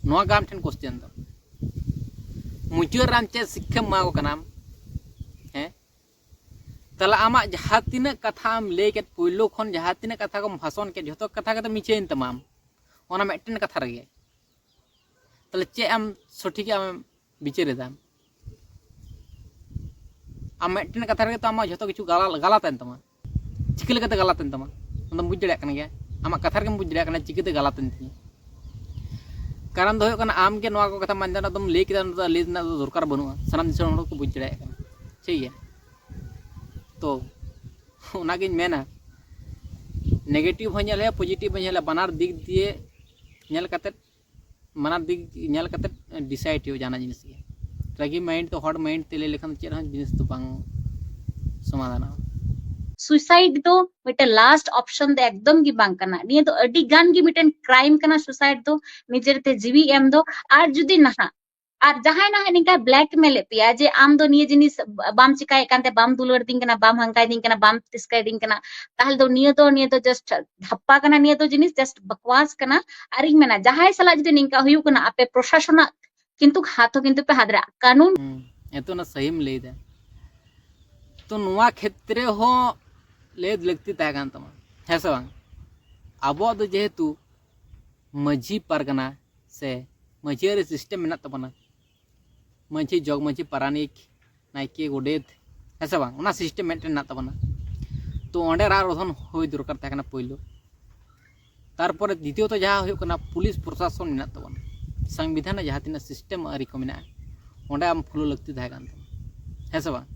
ᱱᱚᱣᱟ ᱜᱮ ᱟᱢ ᱴᱷᱮᱱ ᱠᱚᱥᱪᱮᱱ ᱫᱚ᱾ ᱢᱩᱪᱟᱹᱫ ᱨᱮ ᱟᱢ ᱪᱮᱫ ᱥᱤᱠᱠᱷᱟᱢ ᱮᱢᱟ ᱠᱚ ᱠᱟᱱᱟᱢ? ᱦᱮᱸ, ᱛᱟᱦᱞᱮ ᱟᱢᱟᱜ ᱡᱟᱦᱟᱸ ᱛᱤᱱᱟᱹᱜ ᱠᱟᱛᱷᱟ ᱟᱢ ᱞᱟᱹᱭ ᱠᱮᱫ, ᱯᱳᱭᱞᱳ ᱠᱷᱚᱱ ᱡᱟᱦᱟᱸ ᱛᱤᱱᱟᱹᱜ ᱠᱟᱛᱷᱟ ᱠᱚᱢ ᱵᱷᱟᱥᱚᱱ ᱠᱮᱫ, ᱡᱷᱚᱛᱚ ᱠᱟᱛᱷᱟ ᱜᱮᱛᱚ ᱢᱤᱪᱷᱟᱹᱭᱮᱱ ᱛᱟᱢᱟ᱾ ᱟᱢ ᱚᱱᱟ ᱢᱤᱫᱴᱮᱱ ᱠᱟᱛᱷᱟ ᱨᱮᱜᱮ, ᱛᱟᱦᱞᱮ ᱪᱮᱫ ᱟᱢ ᱥᱚᱴᱷᱤᱠ ᱟᱢ ᱵᱤᱪᱟᱹᱨ ᱮᱫᱟ? ᱟᱢ ᱢᱤᱫᱴᱮᱱ ᱠᱟᱛᱷᱟ ᱨᱮᱜᱮ ᱛᱚ ᱟᱢᱟᱜ ᱡᱷᱚᱛᱚ ᱠᱤᱪᱷᱩ ᱜᱟᱞᱟ- ᱜᱟᱞᱟᱛ ᱮᱱ ᱛᱟᱢᱟ᱾ ᱪᱤᱠᱟᱹ ᱞᱮᱠᱟᱛᱮ ᱜᱟᱞᱟᱛ ᱮᱱ ᱛᱟᱢᱟ? ᱟᱢ ᱫᱚᱢ ᱵᱩᱡᱽ ᱫᱟᱲᱮᱭᱟᱜ ᱠᱟᱱ ᱜᱮᱭᱟ, ᱟᱢᱟᱜ ᱠᱟᱛᱷᱟ ᱨᱮᱜᱮᱢ ᱵᱩᱡᱽ ᱫᱟᱲᱮᱭᱟᱜ ᱠᱟᱱᱟ ᱪᱤᱠᱟᱹᱛᱮ ᱜᱟᱞᱟᱛ ᱮᱱ ᱛᱤᱧᱟ᱾ ᱠᱟᱨᱚᱱ ᱫᱚ ᱦᱩᱭᱩᱜ ᱠᱟᱱᱟ, ᱟᱢ ᱜᱮ ᱱᱚᱣᱟ ᱠᱚ ᱠᱟᱛᱷᱟ ᱢᱟᱸᱡᱟᱱ ᱫᱚᱢ ᱞᱟᱹᱭ ᱠᱮᱫᱟ, ᱚᱱᱟ ᱫᱚ ᱞᱟᱹᱭ ᱨᱮᱱᱟᱜ ᱫᱚ ᱫᱚᱨᱠᱟᱨ ᱵᱟᱹᱱᱩᱜᱼᱟ, ᱥᱟᱱᱟᱢ ᱫᱤᱥᱚᱢ ᱦᱚᱲ ᱠᱚ ᱵᱩᱡᱽ ᱫᱟᱲᱮᱭᱟᱜ ᱠᱟᱱᱟ, ᱴᱷᱤᱠ ᱜᱮᱭᱟ? ᱛᱚ ᱚᱱᱟᱜᱤᱧ ᱢᱮᱱᱟ, ᱱᱮᱜᱮᱴᱤᱵᱷ ᱦᱚᱸ ᱧᱮᱞ ᱦᱩᱭᱩᱜᱼᱟ, ᱯᱚᱡᱤᱴᱤᱵᱷ ᱦᱚᱸ ᱧᱮᱞ ᱦᱩᱭᱩᱜᱼᱟ, ᱵᱟᱱᱟᱨ ᱫᱤᱠ ᱫᱤᱭᱮ ᱧᱮᱞ ᱠᱟᱛᱮᱫ, ᱵᱟᱱᱟᱨ ᱫᱤᱠ ᱧᱮᱞ ᱠᱟᱛᱮᱫ ᱰᱤᱥᱟᱭᱤᱰ ᱦᱩᱭᱩᱜᱼᱟ ᱡᱟᱦᱟᱱᱟᱜ ᱡᱤᱱᱤᱥ ᱜᱮ᱾ ᱨᱟᱹᱜᱤ ᱢᱟᱭᱤᱱᱰ ᱛᱮ, ᱦᱚᱲ ᱢᱟᱭᱤᱱᱰ ᱛᱮ ᱞᱟᱹᱭ ᱞᱮᱠᱷᱟᱱ ᱫᱚ ᱪᱮᱫ ᱦᱚᱸ ᱡᱤᱱᱤᱥ ᱫᱚ ᱵᱟᱝ ᱥᱚᱢᱟᱫᱷᱟᱱᱚᱜᱼᱟ᱾ ᱥᱩᱭᱥᱟᱭᱤᱰ ᱫᱚ ᱢᱤᱫᱴᱮᱱ ᱞᱟᱥᱴ ᱚᱯᱥᱚᱱ ᱫᱚ ᱮᱠᱫᱚᱢ ᱜᱮ ᱵᱟᱝ ᱠᱟᱱᱟ᱾ ᱱᱤᱭᱟᱹ ᱫᱚ ᱟᱹᱰᱤ ᱜᱟᱱ ᱜᱮ ᱢᱤᱫᱴᱮᱱ ᱠᱨᱟᱭᱤᱢ ᱠᱟᱱᱟ, ᱥᱩᱭᱥᱟᱭᱤᱰ ᱫᱚ, ᱱᱤᱡᱮᱨ ᱛᱮ ᱡᱤᱣᱤ ᱮᱢ ᱫᱚ᱾ ᱟᱨ ᱡᱩᱫᱤ ᱱᱟᱦᱟᱜ ᱟᱨ ᱡᱟᱦᱟᱸᱭ ᱱᱟᱦᱟᱜ ᱱᱤᱝᱠᱟᱭ blackmail ᱮᱫ ᱯᱮᱭᱟ ᱡᱮ ᱟᱢ ᱫᱚ ᱱᱤᱭᱟᱹ ᱡᱤᱱᱤᱥ ᱵᱟᱢ ᱪᱤᱠᱟᱭᱮᱫ ᱠᱟᱱᱛᱮ, ᱵᱟᱢ ᱫᱩᱞᱟᱹᱲ ᱫᱤᱧ ᱠᱟᱱᱟ, ᱵᱟᱢ ᱦᱟᱝᱠᱟᱭ ᱫᱤᱧ ᱠᱟᱱᱟ, ᱵᱟᱢ ᱛᱤᱥᱠᱟᱭ ᱫᱤᱧ ᱠᱟᱱᱟ, ᱛᱟᱦᱚᱞᱮ ᱫᱚ ᱱᱤᱭᱟᱹ ᱫᱚ, ᱱᱤᱭᱟᱹ ᱫᱚ just ᱫᱷᱟᱯᱯᱟ ᱠᱟᱱᱟ, ᱱᱤᱭᱟᱹ ᱫᱚ ᱡᱤᱱᱤᱥ just ᱵᱟᱠᱣᱟᱥ ᱠᱟᱱᱟ᱾ ᱟᱨᱤᱧ ᱢᱮᱱᱟ, ᱡᱟᱦᱟᱸᱭ ᱥᱟᱞᱟᱜ ᱡᱩᱫᱤ ᱱᱤᱝᱠᱟ ᱦᱩᱭᱩᱜ ᱠᱟᱱᱟ, ᱟᱯᱮ ᱯᱨᱚᱥᱟᱥᱚᱱᱟᱜ ᱠᱤᱱᱛᱩ ᱦᱟᱛ ᱦᱚᱸ ᱠᱤᱱᱛᱩ ᱯᱮ ᱦᱟᱛ ᱫᱟᱲᱮᱭᱟᱜᱼᱟ, ᱠᱟᱹᱱᱩᱱ᱾ ᱦᱩᱸ, ᱮᱛᱚ ᱚᱱᱟ ᱥᱟᱹᱦᱤᱢ ᱞᱟᱹᱭ ᱫᱟ᱾ ᱛᱚ ᱱᱚᱣᱟ ᱠᱷᱮᱛᱨᱮ ᱦᱚᱸ ᱞᱟᱹᱭ ᱞᱟᱹᱠᱛᱤ ᱛᱟᱦᱮᱸ ᱠᱟᱱ ᱛᱟᱢᱟ, ᱦᱮᱸ ᱥᱮ ᱵᱟᱝ? ᱟᱵᱚᱣᱟᱜ ᱫᱚ ᱡᱮᱦᱮᱛᱩ ᱢᱟᱹᱡᱷᱤ ᱯᱟᱨᱜᱟᱱᱟ ᱥᱮ ᱢᱟᱹᱡᱷᱤ ᱟᱹᱨᱤ system ᱢᱮᱱᱟᱜ ᱛᱟᱵᱚᱱᱟ, ᱢᱟᱹᱡᱷᱤ, ᱡᱚᱜᱽ ᱢᱟᱹᱡᱷᱤ, ᱯᱟᱨᱟᱱᱤᱠ, ᱱᱟᱭᱠᱮ, ᱜᱚᱰᱮᱛ, ᱦᱮᱸ ᱥᱮ ᱵᱟᱝ? ᱚᱱᱟ system ᱢᱤᱫᱴᱮᱱ ᱢᱮᱱᱟᱜ ᱛᱟᱵᱚᱱᱟ᱾ ᱛᱚ ᱚᱸᱰᱮ ᱨᱟᱜ ᱨᱚᱫᱷᱚᱱ ᱦᱩᱭ ᱫᱚᱨᱠᱟᱨ ᱛᱟᱦᱮᱸ ᱠᱟᱱᱟ ᱯᱳᱭᱞᱳ, ᱛᱟᱨᱯᱚᱨᱮ ᱫᱤᱛᱤᱭᱚᱛᱚ ᱡᱟᱦᱟᱸ ᱦᱩᱭᱩᱜ ᱠᱟᱱᱟ ᱯᱩᱞᱤᱥ ᱯᱨᱚᱥᱟᱥᱚᱱ ᱢᱮᱱᱟᱜ ᱛᱟᱵᱚᱱᱟ, ᱥᱚᱝᱵᱤᱫᱷᱟᱱ ᱨᱮ ᱡᱟᱦᱟᱸ ᱛᱤᱱᱟᱹᱜ system ᱟᱹᱨᱤ ᱠᱚ ᱢᱮᱱᱟᱜᱼᱟ, ᱚᱸᱰᱮ ᱟᱢ follow ᱞᱟᱹᱠᱛᱤ ᱛᱟᱦᱮᱸ ᱠᱟᱱ ᱛᱟᱢᱟ, ᱦᱮᱸ ᱥᱮ ᱵᱟᱝ?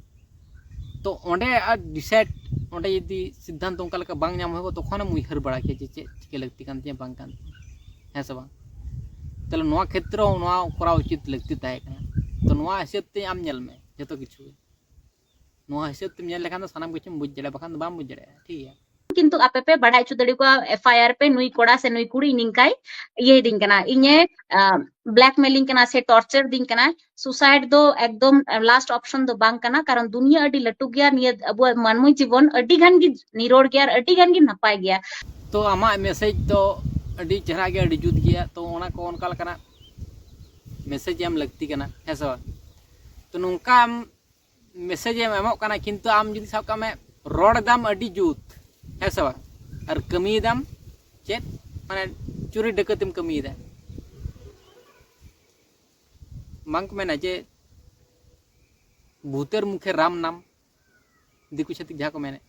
ᱛᱚ ᱚᱸᱰᱮ ᱟᱨ decide, ᱚᱸᱰᱮ ᱡᱩᱫᱤ ᱥᱤᱫᱽᱫᱷᱟᱱᱛᱚ ᱚᱱᱠᱟ ᱞᱮᱠᱟ ᱵᱟᱝ ᱧᱟᱢ ᱦᱩᱭᱩᱜᱼᱟ, ᱛᱚᱠᱷᱚᱱᱮᱢ ᱩᱭᱦᱟᱹᱨ ᱵᱟᱲᱟ ᱠᱮᱭᱟ ᱡᱮ ᱪᱮᱫ ᱪᱤᱠᱟᱹ ᱞᱟᱹᱠᱛᱤ ᱠᱟᱱ ᱛᱤᱧᱟᱹ, ᱵᱟᱝ ᱠᱟᱱ ᱛᱤᱧᱟᱹ, ᱦᱮᱸ ᱥᱮ ᱵᱟᱝ? ᱛᱟᱦᱞᱮ ᱱᱚᱣᱟ ᱠᱷᱮᱛᱨᱮ ᱦᱚᱸ ᱱᱚᱣᱟ ᱠᱚᱨᱟᱣ ᱩᱪᱤᱛ ᱞᱟᱹᱠᱛᱤ ᱛᱟᱦᱮᱸ ᱠᱟᱱᱟ᱾ ᱛᱚ ᱱᱚᱣᱟ ᱦᱤᱥᱟᱹᱵ ᱛᱮ ᱟᱢ ᱧᱮᱞ ᱢᱮ, ᱡᱚᱛᱚ ᱠᱤᱪᱷᱩ ᱜᱮ ᱱᱚᱣᱟ ᱦᱤᱥᱟᱹᱵ ᱛᱮᱢ ᱧᱮᱞ ᱞᱮᱠᱷᱟᱱ ᱫᱚ ᱥᱟᱱᱟᱢ ᱠᱤᱪᱷᱩᱢ ᱵᱩᱡᱽ ᱫᱟᱲᱮᱭᱟᱜᱼᱟ, ᱵᱟᱠᱷᱟᱱ ᱫᱚ ᱵᱟᱢ ᱵᱩᱡᱽ ᱫᱟᱲᱮᱭᱟᱜᱼᱟ, ᱴᱷᱤᱠ ᱜᱮᱭᱟ? ᱠᱤᱱᱛᱩ ᱟᱯᱮ ᱯᱮ ᱵᱟᱲᱟᱭ ᱦᱚᱪᱚ ᱫᱟᱲᱮ ᱠᱚᱣᱟ, FIR ᱯᱮ, ᱱᱩᱭ ᱠᱚᱲᱟ ᱥᱮ ᱱᱩᱭ ᱠᱩᱲᱤ ᱱᱤᱝᱠᱟᱭ ᱤᱭᱟᱹᱭ ᱫᱤᱧ ᱠᱟᱱᱟ, ᱤᱧᱮ blackmailing ᱠᱟᱱᱟ ᱥᱮ torture ᱫᱤᱧ ᱠᱟᱱᱟ᱾ Suicide ᱫᱚ ᱮᱠᱫᱚᱢ last option ᱫᱚ ᱵᱟᱝ ᱠᱟᱱᱟ, ᱠᱟᱨᱚᱱ ᱫᱩᱱᱤᱭᱟᱹ ᱟᱹᱰᱤ ᱞᱟᱹᱴᱩ ᱜᱮᱭᱟ, ᱱᱤᱭᱟᱹ ᱟᱵᱚᱣᱟᱜ ᱢᱟᱹᱱᱢᱤ ᱡᱤᱵᱚᱱ ᱟᱹᱰᱤ ᱜᱟᱱ ᱜᱮ ᱱᱤᱨᱚᱲ ᱜᱮᱭᱟ ᱟᱨ ᱟᱹᱰᱤ ᱜᱟᱱ ᱜᱮ ᱱᱟᱯᱟᱭ ᱜᱮᱭᱟ᱾ ᱛᱚ ᱟᱢᱟᱜ message ᱫᱚ ᱟᱹᱰᱤ ᱪᱮᱦᱨᱟ ᱜᱮᱭᱟ, ᱟᱹᱰᱤ ᱡᱩᱛ ᱜᱮᱭᱟ᱾ ᱛᱚ ᱚᱱᱟ ᱠᱚ ᱚᱱᱠᱟ ᱞᱮᱠᱟᱱᱟᱜ message ᱮᱢ ᱞᱟᱹᱠᱛᱤ ᱠᱟᱱᱟ, ᱦᱮᱸ ᱥᱮ ᱵᱟᱝ? ᱛᱚ ᱱᱚᱝᱠᱟ ᱟᱢ message ᱮᱢ ᱮᱢᱚᱜ ᱠᱟᱱᱟ, ᱠᱤᱱᱛᱩ ᱟᱢ ᱡᱩᱫᱤ ᱥᱟᱵ ᱠᱟᱜ ᱢᱮ ᱨᱚᱲ ᱮᱫᱟᱢ ᱟᱹᱰᱤ ᱡᱩᱛ, ᱦᱮᱸ ᱥᱮ ᱵᱟᱝ, ᱟᱨ ᱠᱟᱹᱢᱤᱭᱮᱫᱟᱢ ᱪᱮᱫ, ᱢᱟᱱᱮ ᱪᱩᱨᱤ ᱰᱟᱹᱠᱟᱹᱛᱤᱢ ᱠᱟᱹᱢᱤᱭᱮᱫᱟ᱾ ᱵᱟᱝ ᱠᱚ ᱢᱮᱱᱟ ᱡᱮ ᱵᱷᱩᱛᱮᱨ ᱢᱩᱠᱷᱮ ᱨᱟᱢ ᱱᱟᱢ, ᱫᱤᱠᱩ ᱪᱷᱟᱹᱛᱤᱠ ᱡᱟᱦᱟᱸ ᱠᱚ ᱢᱮᱱᱮᱫ,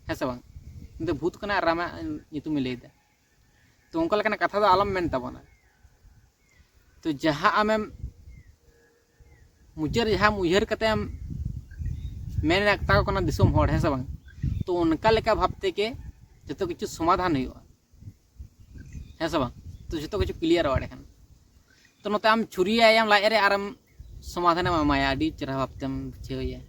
ᱦᱮᱸ ᱥᱮ ᱵᱟᱝ? ᱩᱱᱤ ᱫᱚ ᱵᱷᱩᱛ ᱠᱟᱱᱟᱭ ᱟᱨ ᱨᱟᱢᱟᱜ ᱧᱩᱛᱩᱢᱮ ᱞᱟᱹᱭᱫᱟ᱾ ᱛᱚ ᱚᱱᱠᱟ ᱞᱮᱠᱟᱱᱟᱜ ᱠᱟᱛᱷᱟ ᱫᱚ ᱟᱞᱚᱢ ᱢᱮᱱ ᱛᱟᱵᱚᱱᱟ᱾ ᱛᱚ ᱡᱟᱦᱟᱸ ᱟᱢᱮᱢ ᱢᱩᱪᱟᱹᱫ ᱨᱮ ᱡᱟᱦᱟᱸᱢ ᱩᱭᱦᱟᱹᱨ ᱠᱟᱛᱮ ᱮᱢ ᱢᱮᱱ ᱟᱠᱛᱟ ᱠᱚ ᱠᱟᱱᱟ ᱫᱤᱥᱚᱢ ᱦᱚᱲ, ᱦᱮᱸ ᱥᱮ ᱵᱟᱝ? ᱛᱚ ᱚᱱᱠᱟ ᱞᱮᱠᱟ ᱵᱷᱟᱵ ᱛᱮᱜᱮ ᱡᱚᱛᱚ ᱠᱤᱪᱷᱩ ᱥᱚᱢᱟᱫᱷᱟᱱ ᱦᱩᱭᱩᱜᱼᱟ, ᱦᱮᱸ ᱥᱮ ᱵᱟᱝ? ᱛᱚ ᱡᱚᱛᱚ ᱠᱤᱪᱷᱩ ᱠᱞᱤᱭᱟᱨᱚᱜᱼᱟ ᱮᱸᱰᱮᱠᱷᱟᱱ᱾ ᱛᱚ ᱱᱚᱛᱮ ᱟᱢ ᱪᱷᱩᱨᱤᱭᱟᱭᱟᱢ ᱞᱟᱡ ᱨᱮ ᱟᱨᱮᱢ ᱥᱚᱢᱟᱫᱷᱟᱱᱮᱢ ᱮᱢᱟᱭᱟ, ᱟᱹᱰᱤ ᱪᱮᱦᱨᱟ ᱵᱷᱟᱵ ᱛᱮᱢ ᱵᱩᱡᱷᱟᱹᱣᱮᱭᱟ,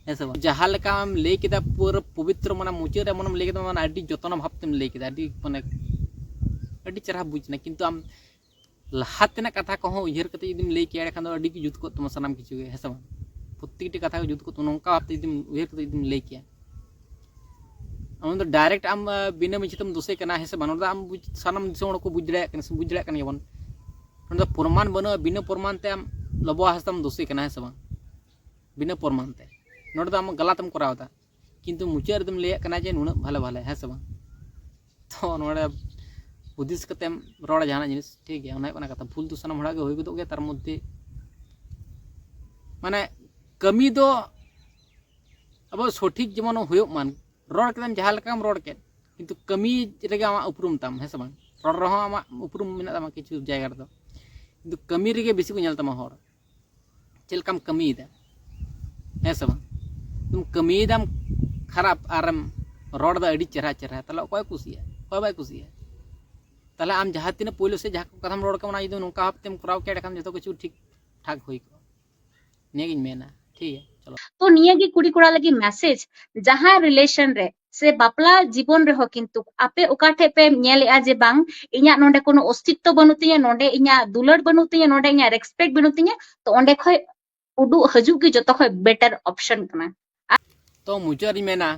ᱦᱮᱸ ᱥᱮ ᱵᱟᱝ? ᱡᱟᱦᱟᱸ ᱞᱮᱠᱟᱢ ᱞᱟᱹᱭ ᱠᱮᱫᱟ ᱯᱩᱨᱟᱹ ᱯᱚᱵᱤᱛᱨᱚ, ᱢᱟᱱᱮ ᱢᱩᱪᱟᱹᱫ ᱨᱮ ᱮᱢᱚᱱᱮᱢ ᱞᱟᱹᱭ ᱠᱮᱫᱟ, ᱢᱟᱱᱮ ᱟᱹᱰᱤ ᱡᱚᱛᱚᱱ ᱵᱷᱟᱵ ᱛᱮᱢ ᱞᱟᱹᱭ ᱠᱮᱫᱟ, ᱟᱹᱰᱤ ᱢᱟᱱᱮ ᱟᱹᱰᱤ ᱪᱮᱦᱨᱟ ᱵᱩᱡᱽ ᱮᱱᱟ᱾ ᱠᱤᱱᱛᱩ ᱟᱢ ᱞᱟᱦᱟ ᱛᱮᱱᱟᱜ ᱠᱟᱛᱷᱟ ᱠᱚᱦᱚᱸ ᱩᱭᱦᱟᱹᱨ ᱠᱟᱛᱮ ᱡᱩᱫᱤᱢ ᱞᱟᱹᱭ ᱠᱮᱭᱟ, ᱮᱸᱰᱮᱠᱷᱟᱱ ᱫᱚ ᱟᱹᱰᱤ ᱜᱮ ᱡᱩᱛ ᱠᱚᱜ ᱛᱟᱢᱟ ᱥᱟᱱᱟᱢ ᱠᱤᱪᱷᱩ ᱜᱮ, ᱦᱮᱸ ᱥᱮ ᱵᱟᱝ? ᱯᱨᱚᱛᱮᱠᱴᱤ ᱠᱟᱛᱷᱟ ᱜᱮ ᱡᱩᱛ ᱠᱚᱜ ᱛᱟᱢᱟ, ᱱᱚᱝᱠᱟ ᱵᱷᱟᱵᱛᱮ ᱡᱩᱫᱤᱢ ᱩᱭᱦᱟᱹᱨ ᱠᱟᱛᱮ ᱡᱩᱫᱤᱢ ᱞᱟᱹᱭ ᱠᱮᱭᱟ᱾ ᱟᱢ ᱫᱚ direct ᱟᱢ, ᱟᱸ, ᱵᱤᱱᱟᱹ ᱢᱤᱪᱷᱤᱛᱮᱢ ᱫᱳᱥᱮ ᱠᱟᱱᱟ, ᱦᱮᱸ ᱥᱮ ᱵᱟᱝ? ᱱᱚᱰᱮ ᱫᱚ ᱟᱢ ᱵᱩᱡᱽ, ᱥᱟᱱᱟᱢ ᱫᱤᱥᱚᱢ ᱦᱚᱲ ᱠᱚ ᱵᱩᱡᱽ ᱫᱟᱲᱮᱭᱟᱜ ᱠᱟᱱᱟ, ᱥᱮ ᱵᱩᱡᱽ ᱫᱟᱲᱮᱭᱟᱜ ᱠᱟᱱ ᱜᱮᱭᱟᱵᱚᱱ᱾ ᱱᱚᱰᱮ ᱫᱚ ᱯᱨᱚᱢᱟᱱ ᱵᱟᱹᱱᱩᱜᱼᱟ, ᱵᱤᱱᱟᱹ ᱯᱨᱚᱢᱟᱱ ᱛᱮ ᱟᱢ ᱞᱚᱵᱚ ᱦᱟᱸᱥᱫᱟᱢ ᱫᱳᱥᱮ ᱠᱟᱱᱟ, ᱦᱮᱸ ᱥᱮ ᱵᱟᱝ? ᱵᱤᱱᱟᱹ ᱯᱨᱚᱢᱟᱱ ᱛᱮ ᱱᱚᱰᱮ ᱫᱚ ᱟᱢ ᱜᱟᱞᱟᱛ ᱮᱢ ᱠᱚᱨᱟᱣ ᱮᱫᱟ, ᱠᱤᱱᱛᱩ ᱢᱩᱪᱟᱹᱫ ᱨᱮᱫᱚᱢ ᱞᱟᱹᱭᱟᱜ ᱠᱟᱱᱟ ᱡᱮ ᱱᱩᱱᱟᱹᱜ ᱵᱷᱟᱞᱮ ᱵᱷᱟᱞᱮ, ᱦᱮᱸ ᱥᱮ ᱵᱟᱝ? ᱛᱚ ᱱᱚᱰᱮ ᱦᱩᱫᱤᱥ ᱠᱟᱛᱮᱢ ᱨᱚᱲᱟ ᱡᱟᱦᱟᱱᱟᱜ ᱡᱤᱱᱤᱥ, ᱴᱷᱤᱠ ᱜᱮᱭᱟ, ᱚᱱᱟ ᱦᱩᱭᱩᱜ ᱠᱟᱱᱟ ᱠᱟᱛᱷᱟ᱾ ᱵᱷᱩᱞ ᱫᱚ ᱥᱟᱱᱟᱢ ᱦᱚᱲᱟᱜ ᱜᱮ ᱦᱩᱭ ᱜᱚᱫᱚᱜ ᱜᱮᱭᱟ, ᱛᱟᱨ ᱢᱚᱫᱽᱫᱷᱮ ᱢᱟᱱᱮ ᱠᱟᱹᱢᱤ ᱫᱚ ᱟᱵᱚ ᱥᱚᱴᱷᱤᱠ ᱡᱮᱢᱚᱱ ᱦᱩᱭᱩᱜ ᱢᱟ, ᱨᱚᱲ ᱠᱮᱫᱟᱢ ᱡᱟᱦᱟᱸ ᱞᱮᱠᱟᱢ ᱨᱚᱲ ᱠᱮᱫ, ᱠᱤᱱᱛᱩ ᱠᱟᱹᱢᱤ ᱨᱮᱜᱮ ᱟᱢᱟᱜ ᱩᱯᱨᱩᱢ ᱛᱟᱢ, ᱦᱮᱸ ᱥᱮ ᱵᱟᱝ? ᱨᱚᱲ ᱨᱮᱦᱚᱸ ᱟᱢᱟᱜ ᱩᱯᱨᱩᱢ ᱢᱮᱱᱟᱜ ᱛᱟᱢᱟ ᱠᱤᱪᱷᱩ ᱡᱟᱭᱜᱟ ᱨᱮᱫᱚ, ᱠᱤᱱᱛᱩ ᱠᱟᱹᱢᱤ ᱨᱮᱜᱮ ᱵᱮᱥᱤ ᱠᱚ ᱧᱮᱞ ᱛᱟᱢᱟ ᱦᱚᱲ, ᱪᱮᱫ ᱞᱮᱠᱟᱢ ᱠᱟᱹᱢᱤᱭᱮᱫᱟ, ᱦᱮᱸ ᱥᱮ ᱵᱟᱝ? ᱠᱟᱹᱢᱤᱭᱮᱫᱟᱢ ᱠᱷᱟᱨᱟᱯ ᱟᱨᱮᱢ ᱨᱚᱲ ᱮᱫᱟ ᱟᱹᱰᱤ ᱪᱮᱦᱨᱟ ᱪᱮᱦᱨᱟ, ᱛᱟᱦᱚᱞᱮ ᱚᱠᱚᱭ ᱠᱩᱥᱤᱭᱟᱜᱼᱟ? ᱚᱠᱚᱭ ᱵᱟᱭ ᱠᱩᱥᱤᱭᱟᱜᱼᱟ? ᱛᱟᱦᱚᱞᱮ ᱟᱢ ᱡᱟᱦᱟᱸ ᱛᱤᱱᱟᱹᱜ ᱯᱳᱭᱞᱳ ᱥᱮᱫ ᱡᱟᱦᱟᱸ ᱠᱚ ᱠᱟᱛᱷᱟᱢ ᱨᱚᱲ ᱠᱟᱱᱟ, ᱚᱱᱟ ᱡᱩᱫᱤ ᱱᱚᱝᱠᱟ ᱵᱷᱟᱵ ᱛᱮᱢ ᱠᱚᱨᱟᱣ ᱠᱮᱭᱟ, ᱮᱸᱰᱮᱠᱷᱟᱱ ᱡᱚᱛᱚ ᱠᱤᱪᱷᱩ ᱴᱷᱤᱠ ᱴᱷᱟᱠ ᱦᱩᱭ ᱠᱚᱜᱼᱟ᱾ ᱱᱤᱭᱟᱹᱜᱤᱧ ᱢᱮᱱᱟ, ᱴᱷᱤᱠ ᱜᱮᱭᱟ, ᱪᱚᱞᱚ᱾ ᱛᱚ ᱱᱤᱭᱟᱹ ᱜᱮ ᱠᱩᱲᱤ ᱠᱚᱲᱟ ᱞᱟᱹᱜᱤᱫ ᱢᱮᱥᱮᱡᱽ, ᱡᱟᱦᱟᱸ ᱨᱤᱞᱮᱥᱚᱱ ᱨᱮ ᱥᱮ ᱵᱟᱯᱞᱟ ᱡᱤᱵᱚᱱ ᱨᱮᱦᱚᱸ ᱠᱤᱱᱛᱩ ᱟᱯᱮ ᱚᱠᱟ ᱴᱷᱮᱡ ᱯᱮ ᱧᱮᱞᱮᱜᱼᱟ ᱡᱮ ᱵᱟᱝ, ᱤᱧᱟᱹᱜ ᱱᱚᱰᱮ ᱠᱳᱱᱳ ᱚᱥᱛᱤᱛᱛᱚ ᱵᱟᱹᱱᱩᱜ ᱛᱤᱧᱟᱹ, ᱱᱚᱰᱮ ᱤᱧᱟᱹᱜ ᱫᱩᱞᱟᱹᱲ ᱵᱟᱹᱱᱩᱜ ᱛᱤᱧᱟᱹ, ᱱᱚᱰᱮ ᱤᱧᱟᱹᱜ ᱨᱮᱥᱯᱮᱠᱴ ᱵᱟᱹᱱᱩᱜ ᱛᱤᱧᱟᱹ, ᱛᱚ ᱚᱸᱰᱮ ᱠᱷᱚᱡ ᱩᱰᱩᱜ ᱦᱤᱡᱩᱜ ᱜᱮ ᱡᱚᱛᱚ ᱠᱷᱚᱡ ᱵᱮᱴᱟᱨ ᱚᱯᱥᱚᱱ ᱠᱟᱱᱟ᱾ ᱛᱚ ᱢᱩᱪᱟᱹᱫ ᱨᱤᱧ ᱢᱮᱱᱟ,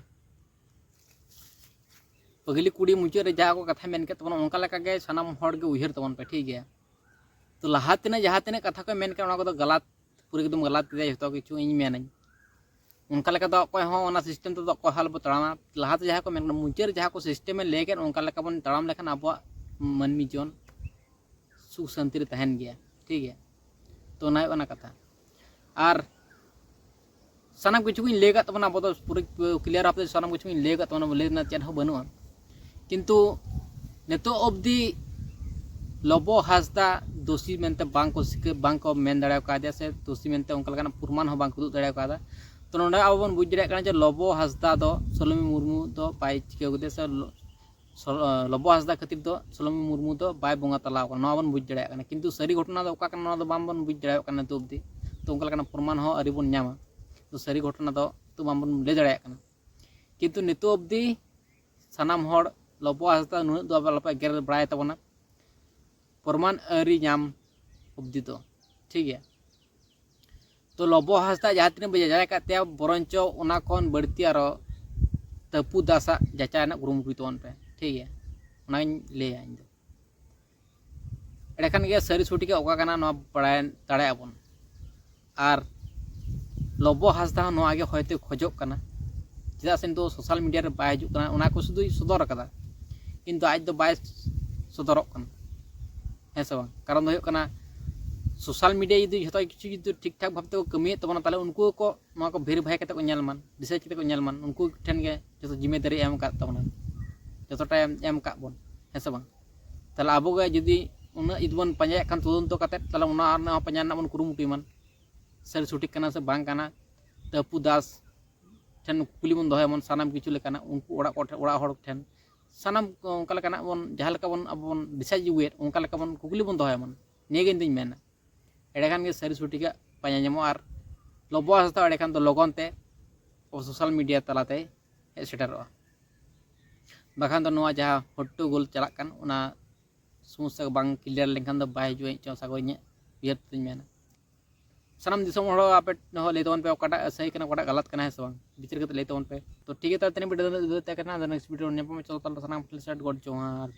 ᱯᱟᱹᱜᱽᱞᱤ ᱠᱩᱲᱤ ᱢᱩᱪᱟᱹᱫ ᱨᱮ ᱡᱟᱦᱟᱸ ᱠᱚ ᱠᱟᱛᱷᱟᱭ ᱢᱮᱱ ᱠᱮᱫ ᱛᱟᱵᱚᱱᱟ, ᱚᱱᱠᱟ ᱞᱮᱠᱟ ᱜᱮ ᱥᱟᱱᱟᱢ ᱦᱚᱲ ᱜᱮ ᱩᱭᱦᱟᱹᱨ ᱛᱟᱵᱚᱱ ᱯᱮ, ᱴᱷᱤᱠ ᱜᱮᱭᱟ? ᱛᱚ ᱞᱟᱦᱟ ᱛᱤᱱᱟᱹᱜ ᱡᱟᱦᱟᱸ ᱛᱤᱱᱟᱹᱜ ᱠᱟᱛᱷᱟ ᱠᱚ ᱢᱮᱱ ᱠᱮᱫ, ᱚᱱᱟ ᱠᱚᱫᱚ ᱜᱟᱞᱟᱛ, ᱯᱩᱨᱟᱹ ᱮᱠᱫᱚᱢ ᱜᱟᱞᱟᱛ ᱠᱮᱫᱟᱭ ᱡᱚᱛᱚ ᱠᱤᱪᱷᱩ, ᱤᱧ ᱢᱮᱱᱟᱹᱧ᱾ ᱚᱱᱠᱟ ᱞᱮᱠᱟ ᱫᱚ ᱚᱠᱚᱭ ᱦᱚᱸ ᱚᱱᱟ ᱥᱤᱥᱴᱮᱢ ᱛᱮᱫᱚ ᱚᱠᱚᱭ ᱦᱚᱸ ᱟᱞᱚ ᱵᱚ ᱛᱟᱲᱟᱢᱟ᱾ ᱞᱟᱦᱟᱛᱮ ᱡᱟᱦᱟᱸ ᱠᱚ ᱢᱮᱱ ᱠᱟᱫᱟ, ᱢᱩᱪᱟᱹᱫ ᱨᱮ ᱡᱟᱦᱟᱸ ᱠᱚ ᱥᱤᱥᱴᱮᱢᱮ ᱞᱟᱹᱭ ᱠᱮᱫ, ᱚᱱᱠᱟ ᱞᱮᱠᱟ ᱵᱚᱱ ᱛᱟᱲᱟᱢ ᱞᱮᱠᱷᱟᱱ ᱟᱵᱚᱣᱟᱜ ᱢᱟᱹᱱᱢᱤ ᱡᱤᱭᱚᱱ ᱥᱩᱠ ᱥᱟᱱᱛᱤ ᱨᱮ ᱛᱟᱦᱮᱱ ᱜᱮᱭᱟ, ᱴᱷᱤᱠ ᱜᱮᱭᱟ? ᱛᱚ ᱚᱱᱟ ᱦᱩᱭᱩᱜ ᱠᱟᱱᱟ ᱠᱟᱛᱷᱟ᱾ ᱟᱨ ᱥᱟᱱᱟᱢ ᱠᱤᱪᱷᱩ ᱜᱤᱧ ᱞᱟᱹᱭ ᱟᱠᱟᱫ ᱛᱟᱵᱚᱱᱟ, ᱟᱵᱚ ᱫᱚ ᱯᱩᱨᱟᱹ ᱠᱞᱤᱭᱟᱨ ᱵᱷᱟᱵᱛᱮ ᱥᱟᱱᱟᱢ ᱠᱤᱪᱷᱩ ᱜᱤᱧ ᱞᱟᱹᱭ ᱟᱠᱟᱫ ᱛᱟᱵᱚᱱᱟ, ᱞᱟᱹᱭ ᱨᱮᱱᱟᱜ ᱪᱮᱫ ᱦᱚᱸ ᱵᱟᱹᱱᱩᱜᱼᱟ᱾ ᱠᱤᱱᱛᱩ ᱱᱤᱛᱚᱜ ᱚᱵᱫᱤ ᱞᱚᱵᱚ ᱦᱟᱸᱥᱫᱟ ᱫᱳᱥᱤ ᱢᱮᱱᱛᱮ ᱵᱟᱝ ᱠᱚ ᱥᱤᱠᱟᱹ-, ᱵᱟᱝ ᱠᱚ ᱢᱮᱱ ᱫᱟᱲᱮ ᱟᱠᱟᱫᱮᱭᱟ, ᱥᱮ ᱫᱳᱥᱤ ᱢᱮᱱᱛᱮ ᱚᱱᱠᱟ ᱞᱮᱠᱟᱱᱟᱜ ᱯᱨᱚᱢᱟᱱ ᱦᱚᱸ ᱵᱟᱝ ᱠᱚ ᱩᱫᱩᱜ ᱫᱟᱲᱮ ᱟᱠᱟᱫᱟ᱾ ᱛᱚ ᱱᱚᱰᱮ ᱟᱵᱚ ᱵᱚᱱ ᱵᱩᱡᱽ ᱫᱟᱲᱮᱭᱟᱜ ᱠᱟᱱᱟ ᱡᱮ ᱞᱚᱵᱚ ᱦᱟᱸᱥᱫᱟ ᱫᱚ ᱥᱳᱞᱳᱢᱤ ᱢᱩᱨᱢᱩ ᱫᱚ ᱵᱟᱭ ᱪᱤᱠᱟᱹ ᱠᱟᱫᱮᱭᱟ, ᱥᱮ ᱞᱚ-, ᱥᱚ-, ᱞᱚᱵᱚ ᱦᱟᱸᱥᱫᱟ ᱠᱷᱟᱹᱛᱤᱨ ᱫᱚ ᱥᱳᱞᱳᱢᱤ ᱢᱩᱨᱢᱩ ᱫᱚ ᱵᱟᱭ ᱵᱚᱸᱜᱟ ᱛᱟᱞᱟᱣ ᱠᱟᱱᱟ, ᱱᱚᱣᱟ ᱵᱚᱱ ᱵᱩᱡᱽ ᱫᱟᱲᱮᱭᱟᱜ ᱠᱟᱱᱟ᱾ ᱠᱤᱱᱛᱩ ᱥᱟᱹᱨᱤ ᱜᱷᱚᱴᱚᱱᱟ ᱫᱚ ᱚᱠᱟ ᱠᱟᱱᱟ, ᱱᱚᱣᱟ ᱫᱚ ᱵᱟᱝ ᱵᱚᱱ ᱵᱩᱡᱽ ᱫᱟᱲᱮᱭᱟᱜ ᱠᱟᱱᱟ ᱱᱤᱛᱚᱜ ᱚᱵᱫᱤ᱾ ᱛᱚ ᱚᱱᱠᱟ ᱞᱮᱠᱟᱱᱟᱜ ᱯᱨᱚᱢᱟᱱ ᱦᱚᱸ ᱟᱹᱣᱨᱤ ᱵᱚᱱ ᱧᱟᱢᱟ᱾ ᱛᱚ ᱥᱟᱹᱨᱤ ᱜᱷᱚᱴᱚᱱᱟ ᱫᱚ ᱛᱚ ᱵᱟᱝ ᱵᱚᱱ ᱞᱟᱹᱭ ᱫᱟᱲᱮᱭᱟᱜ ᱠᱟᱱᱟ᱾ ᱠᱤᱱᱛᱩ ᱱᱤᱛᱚᱜ ᱚᱵᱫᱤ ᱥᱟᱱᱟᱢ ᱦᱚᱲ ᱞᱚᱵᱚ ᱦᱟᱸᱥᱫᱟ ᱱᱩᱱᱟᱹᱜ ᱫᱚ ᱟᱵᱚ ᱟᱞᱚᱯᱮ ᱮᱜᱮᱨ ᱵᱟᱲᱟᱭ ᱛᱟᱵᱚᱱᱟ᱾ ᱯᱨᱚᱢᱟᱱ ᱟᱹᱣᱨᱤ ᱧᱟᱢ ᱚᱵᱫᱤ ᱫᱚ᱾ ᱴᱷᱤᱠ ᱜᱮᱭᱟ᱾ ᱛᱚ ᱞᱚᱵᱚ ᱦᱟᱸᱥᱫᱟ ᱡᱟᱦᱟᱸ ᱛᱤᱱᱟᱹᱜ ᱵᱚ ᱡᱟᱪᱟᱭ ᱟᱠᱟᱫ ᱛᱟᱭᱟ, ᱵᱚᱨᱚᱱᱪᱚ ᱚᱱᱟ ᱠᱷᱚᱱ ᱵᱟᱹᱲᱛᱤ ᱟᱨᱚ ᱛᱟᱹᱯᱩ ᱫᱟᱥᱟᱜ ᱡᱟᱪᱟᱭ ᱨᱮᱱᱟᱜ ᱠᱩᱨᱩᱢᱩᱴᱩᱭ ᱛᱟᱵᱚᱱ ᱯᱮ᱾ ᱴᱷᱤᱠ ᱜᱮᱭᱟ, ᱚᱱᱟᱧ ᱞᱟᱹᱭᱟ ᱤᱧ ᱫᱚ᱾ ᱮᱸᱰᱮᱠᱷᱟᱱ ᱜᱮ ᱥᱟᱹᱨᱤ ᱥᱚᱴᱷᱤᱠᱟᱜ ᱚᱠᱟ ᱠᱟᱱᱟ, ᱱᱚᱣᱟ ᱵᱟᱲᱟᱭ ᱫᱟᱲᱮᱭᱟᱜᱼᱟ ᱵᱚᱱ᱾ ᱟᱨ ᱞᱚᱵᱚ ᱦᱟᱸᱥᱫᱟ ᱦᱚᱸ ᱱᱚᱣᱟ ᱜᱮ ᱦᱚᱭᱛᱳ ᱠᱷᱚᱡᱚᱜ ᱠᱟᱱᱟ, ᱪᱮᱫᱟᱜ ᱥᱮ ᱱᱤᱛᱚᱜ ᱥᱳᱥᱟᱞ ᱢᱤᱰᱤᱭᱟ ᱨᱮ ᱵᱟᱭ ᱦᱤᱡᱩᱜ ᱠᱟᱱᱟ᱾ ᱚᱱᱟ ᱠᱚ ᱥᱩᱫᱷᱩᱭ ᱥᱚᱫᱚᱨ ᱟᱠᱟᱫᱟ, ᱠᱤᱱᱛᱩ ᱟᱡ ᱫᱚ ᱵᱟᱭ ᱥᱚᱫᱚᱨᱚᱜ ᱠᱟᱱᱟ, ᱦᱮᱸ ᱥᱮ ᱵᱟᱝ? ᱠᱟᱨᱚᱱ ᱫᱚ ᱦᱩᱭᱩᱜ ᱠᱟᱱᱟ, ᱥᱳᱥᱟᱞ ᱢᱤᱰᱤᱭᱟ ᱡᱩᱫᱤ ᱡᱷᱚᱛᱚ ᱠᱤᱪᱷᱩ ᱡᱩᱫᱤ ᱴᱷᱤᱠ ᱴᱷᱟᱠ ᱵᱷᱟᱵ ᱛᱮᱠᱚ ᱠᱟᱹᱢᱤᱭᱮᱫ ᱛᱟᱵᱚᱱᱟ, ᱛᱟᱦᱚᱞᱮ ᱩᱱᱠᱩ ᱠᱚ ᱱᱚᱣᱟ ᱠᱚ ᱵᱷᱮᱨᱤᱯᱷᱟᱭ ᱠᱟᱛᱮ ᱠᱚ ᱧᱮᱞ ᱢᱟ, ᱨᱤᱥᱟᱨᱪ ᱠᱟᱛᱮ ᱠᱚ ᱧᱮᱞ ᱢᱟ, ᱩᱱᱠᱩ ᱴᱷᱮᱱ ᱜᱮ ᱡᱚᱛᱚ ᱡᱤᱢᱮᱫᱟᱨᱤ ᱮᱢ ᱟᱠᱟᱫ ᱛᱟᱵᱚᱱᱟ, ᱡᱚᱛᱚᱴᱟ ᱮᱢ ᱮᱢ ᱟᱠᱟᱫ ᱵᱚᱱ, ᱦᱮᱸ ᱥᱮ ᱵᱟᱝ? ᱛᱟᱦᱚᱞᱮ ᱟᱵᱚ ᱜᱮ ᱡᱩᱫᱤ ᱩᱱᱟᱹᱜ ᱡᱩᱫᱤ ᱵᱚᱱ ᱯᱟᱸᱡᱟᱭᱮᱫ ᱠᱷᱟᱱ ᱛᱚᱫᱚᱱᱛᱚ ᱠᱟᱛᱮ, ᱛᱟᱦᱚᱞᱮ ᱚᱱᱟ ᱟᱨ ᱯᱟᱸᱡᱟ ᱨᱮᱱᱟᱜ ᱵᱚᱱ ᱠᱩᱨᱩᱢᱩᱴᱩᱭ ᱢᱟ, ᱥᱟᱹᱨᱤ ᱥᱚᱴᱷᱤᱠ ᱠᱟᱱᱟ ᱥᱮ ᱵᱟᱝ ᱠᱟᱱᱟ᱾ ᱛᱟᱹᱯᱩ ᱫᱟᱥ ᱴᱷᱮᱱ ᱠᱩᱠᱞᱤ ᱵᱚᱱ ᱫᱚᱦᱚᱭᱟ ᱵᱚᱱ, ᱥᱟᱱᱟᱢ ᱠᱤᱪᱷᱩ ᱞᱮᱠᱟᱱᱟᱜ ᱩᱱᱠᱩ ᱚᱲᱟᱜ ᱠᱚ ᱴᱷᱮᱱ, ᱚᱲᱟᱜ ᱦᱚᱲ ᱴᱷᱮᱱ, ᱥᱟᱱᱟᱢ ᱚᱱᱠᱟ ᱞᱮᱠᱟᱱᱟᱜ ᱵᱚᱱ, ᱡᱟᱦᱟᱸ ᱞᱮᱠᱟ ᱵᱚᱱ ᱟᱵᱚ ᱵᱚᱱ ᱨᱤᱥᱟᱨᱪ ᱟᱹᱜᱩᱭᱮᱫ, ᱚᱱᱠᱟ ᱞᱮᱠᱟ ᱵᱚᱱ ᱠᱩᱠᱞᱤ ᱵᱚᱱ ᱫᱚᱦᱚᱭᱟ ᱵᱚᱱ᱾ ᱱᱤᱭᱟᱹ ᱜᱮ ᱤᱧ ᱫᱩᱧ ᱢᱮᱱᱟ᱾ ᱮᱸᱰᱮᱠᱷᱟᱱ ᱜᱮ ᱥᱟᱹᱨᱤ ᱥᱚᱴᱷᱤᱠᱟᱜ ᱯᱟᱸᱡᱟ ᱧᱟᱢᱚᱜᱼᱟ ᱟᱨ ᱞᱚᱵᱚ ᱦᱟᱸᱥᱫᱟ ᱮᱸᱰᱮᱠᱷᱟᱱ ᱫᱚ ᱞᱚᱜᱚᱱ ᱛᱮ ᱟᱵᱚ ᱥᱳᱥᱟᱞ ᱢᱤᱰᱤᱭᱟ ᱛᱟᱞᱟᱛᱮ ᱦᱮᱡ ᱥᱮᱴᱮᱨᱚᱜᱼᱟ᱾ ᱵᱟᱠᱷᱟᱱ ᱫᱚ ᱱᱚᱣᱟ ᱡᱟᱦᱟᱸ ᱦᱚᱴᱴᱚᱜᱳᱞ ᱪᱟᱞᱟᱜ ᱠᱟᱱ, ᱚᱱᱟ ᱥᱚᱢᱚᱥᱥᱟ ᱵᱟᱝ ᱠᱞᱤᱭᱟᱨ ᱞᱮᱱᱠᱷᱟᱱ ᱫᱚ ᱵᱟᱭ ᱦᱤᱡᱩᱜᱼᱟ ᱤᱧᱟᱹᱜ ᱟᱥᱟ ᱠᱚ, ᱤᱧᱟᱹᱜ ᱩᱭᱦᱟᱹᱨ ᱛᱮᱧ ᱢᱮᱱᱟ᱾ ᱥᱟᱱᱟᱢ ᱫᱤᱥᱚᱢ ᱦᱚᱲ ᱟᱯᱮ ᱦᱚᱸ ᱞᱟᱹᱭ ᱛᱟᱵᱚᱱ ᱯᱮ ᱚᱠᱟᱴᱟᱜ ᱥᱟᱹᱦᱤ ᱠᱟᱱᱟ, ᱚᱠᱟᱴᱟᱜ ᱜᱟᱞᱟᱛ ᱠᱟᱱᱟ, ᱦᱮᱸ ᱥᱮ ᱵᱟᱝ? ᱵᱤᱪᱟᱹᱨ ᱠᱟᱛᱮ ᱞᱟᱹᱭ ᱛᱟᱵᱚᱱ ᱯᱮ᱾ ᱛᱚ ᱴᱷᱤᱠ ᱜᱮᱭᱟ, ᱛᱟᱦᱞᱮ ᱛᱮᱦᱮᱧ ᱵᱷᱤᱰᱤᱭᱳ ᱫᱚ ᱤᱱᱟᱹᱜ ᱛᱟᱦᱮᱸ ᱠᱟᱱᱟ᱾ ᱟᱫᱚ ᱱᱮᱠᱥᱴ ᱵᱷᱤᱰᱤᱭᱳ ᱧᱟᱯᱟᱢ, ᱪᱚᱞᱚ ᱛᱟᱦᱞᱮ ᱥᱟᱱᱟᱢ ᱠᱚ ᱴᱷᱮᱱ ᱥᱮᱴ ᱜᱚᱰ ᱡᱚᱦᱟᱨ᱾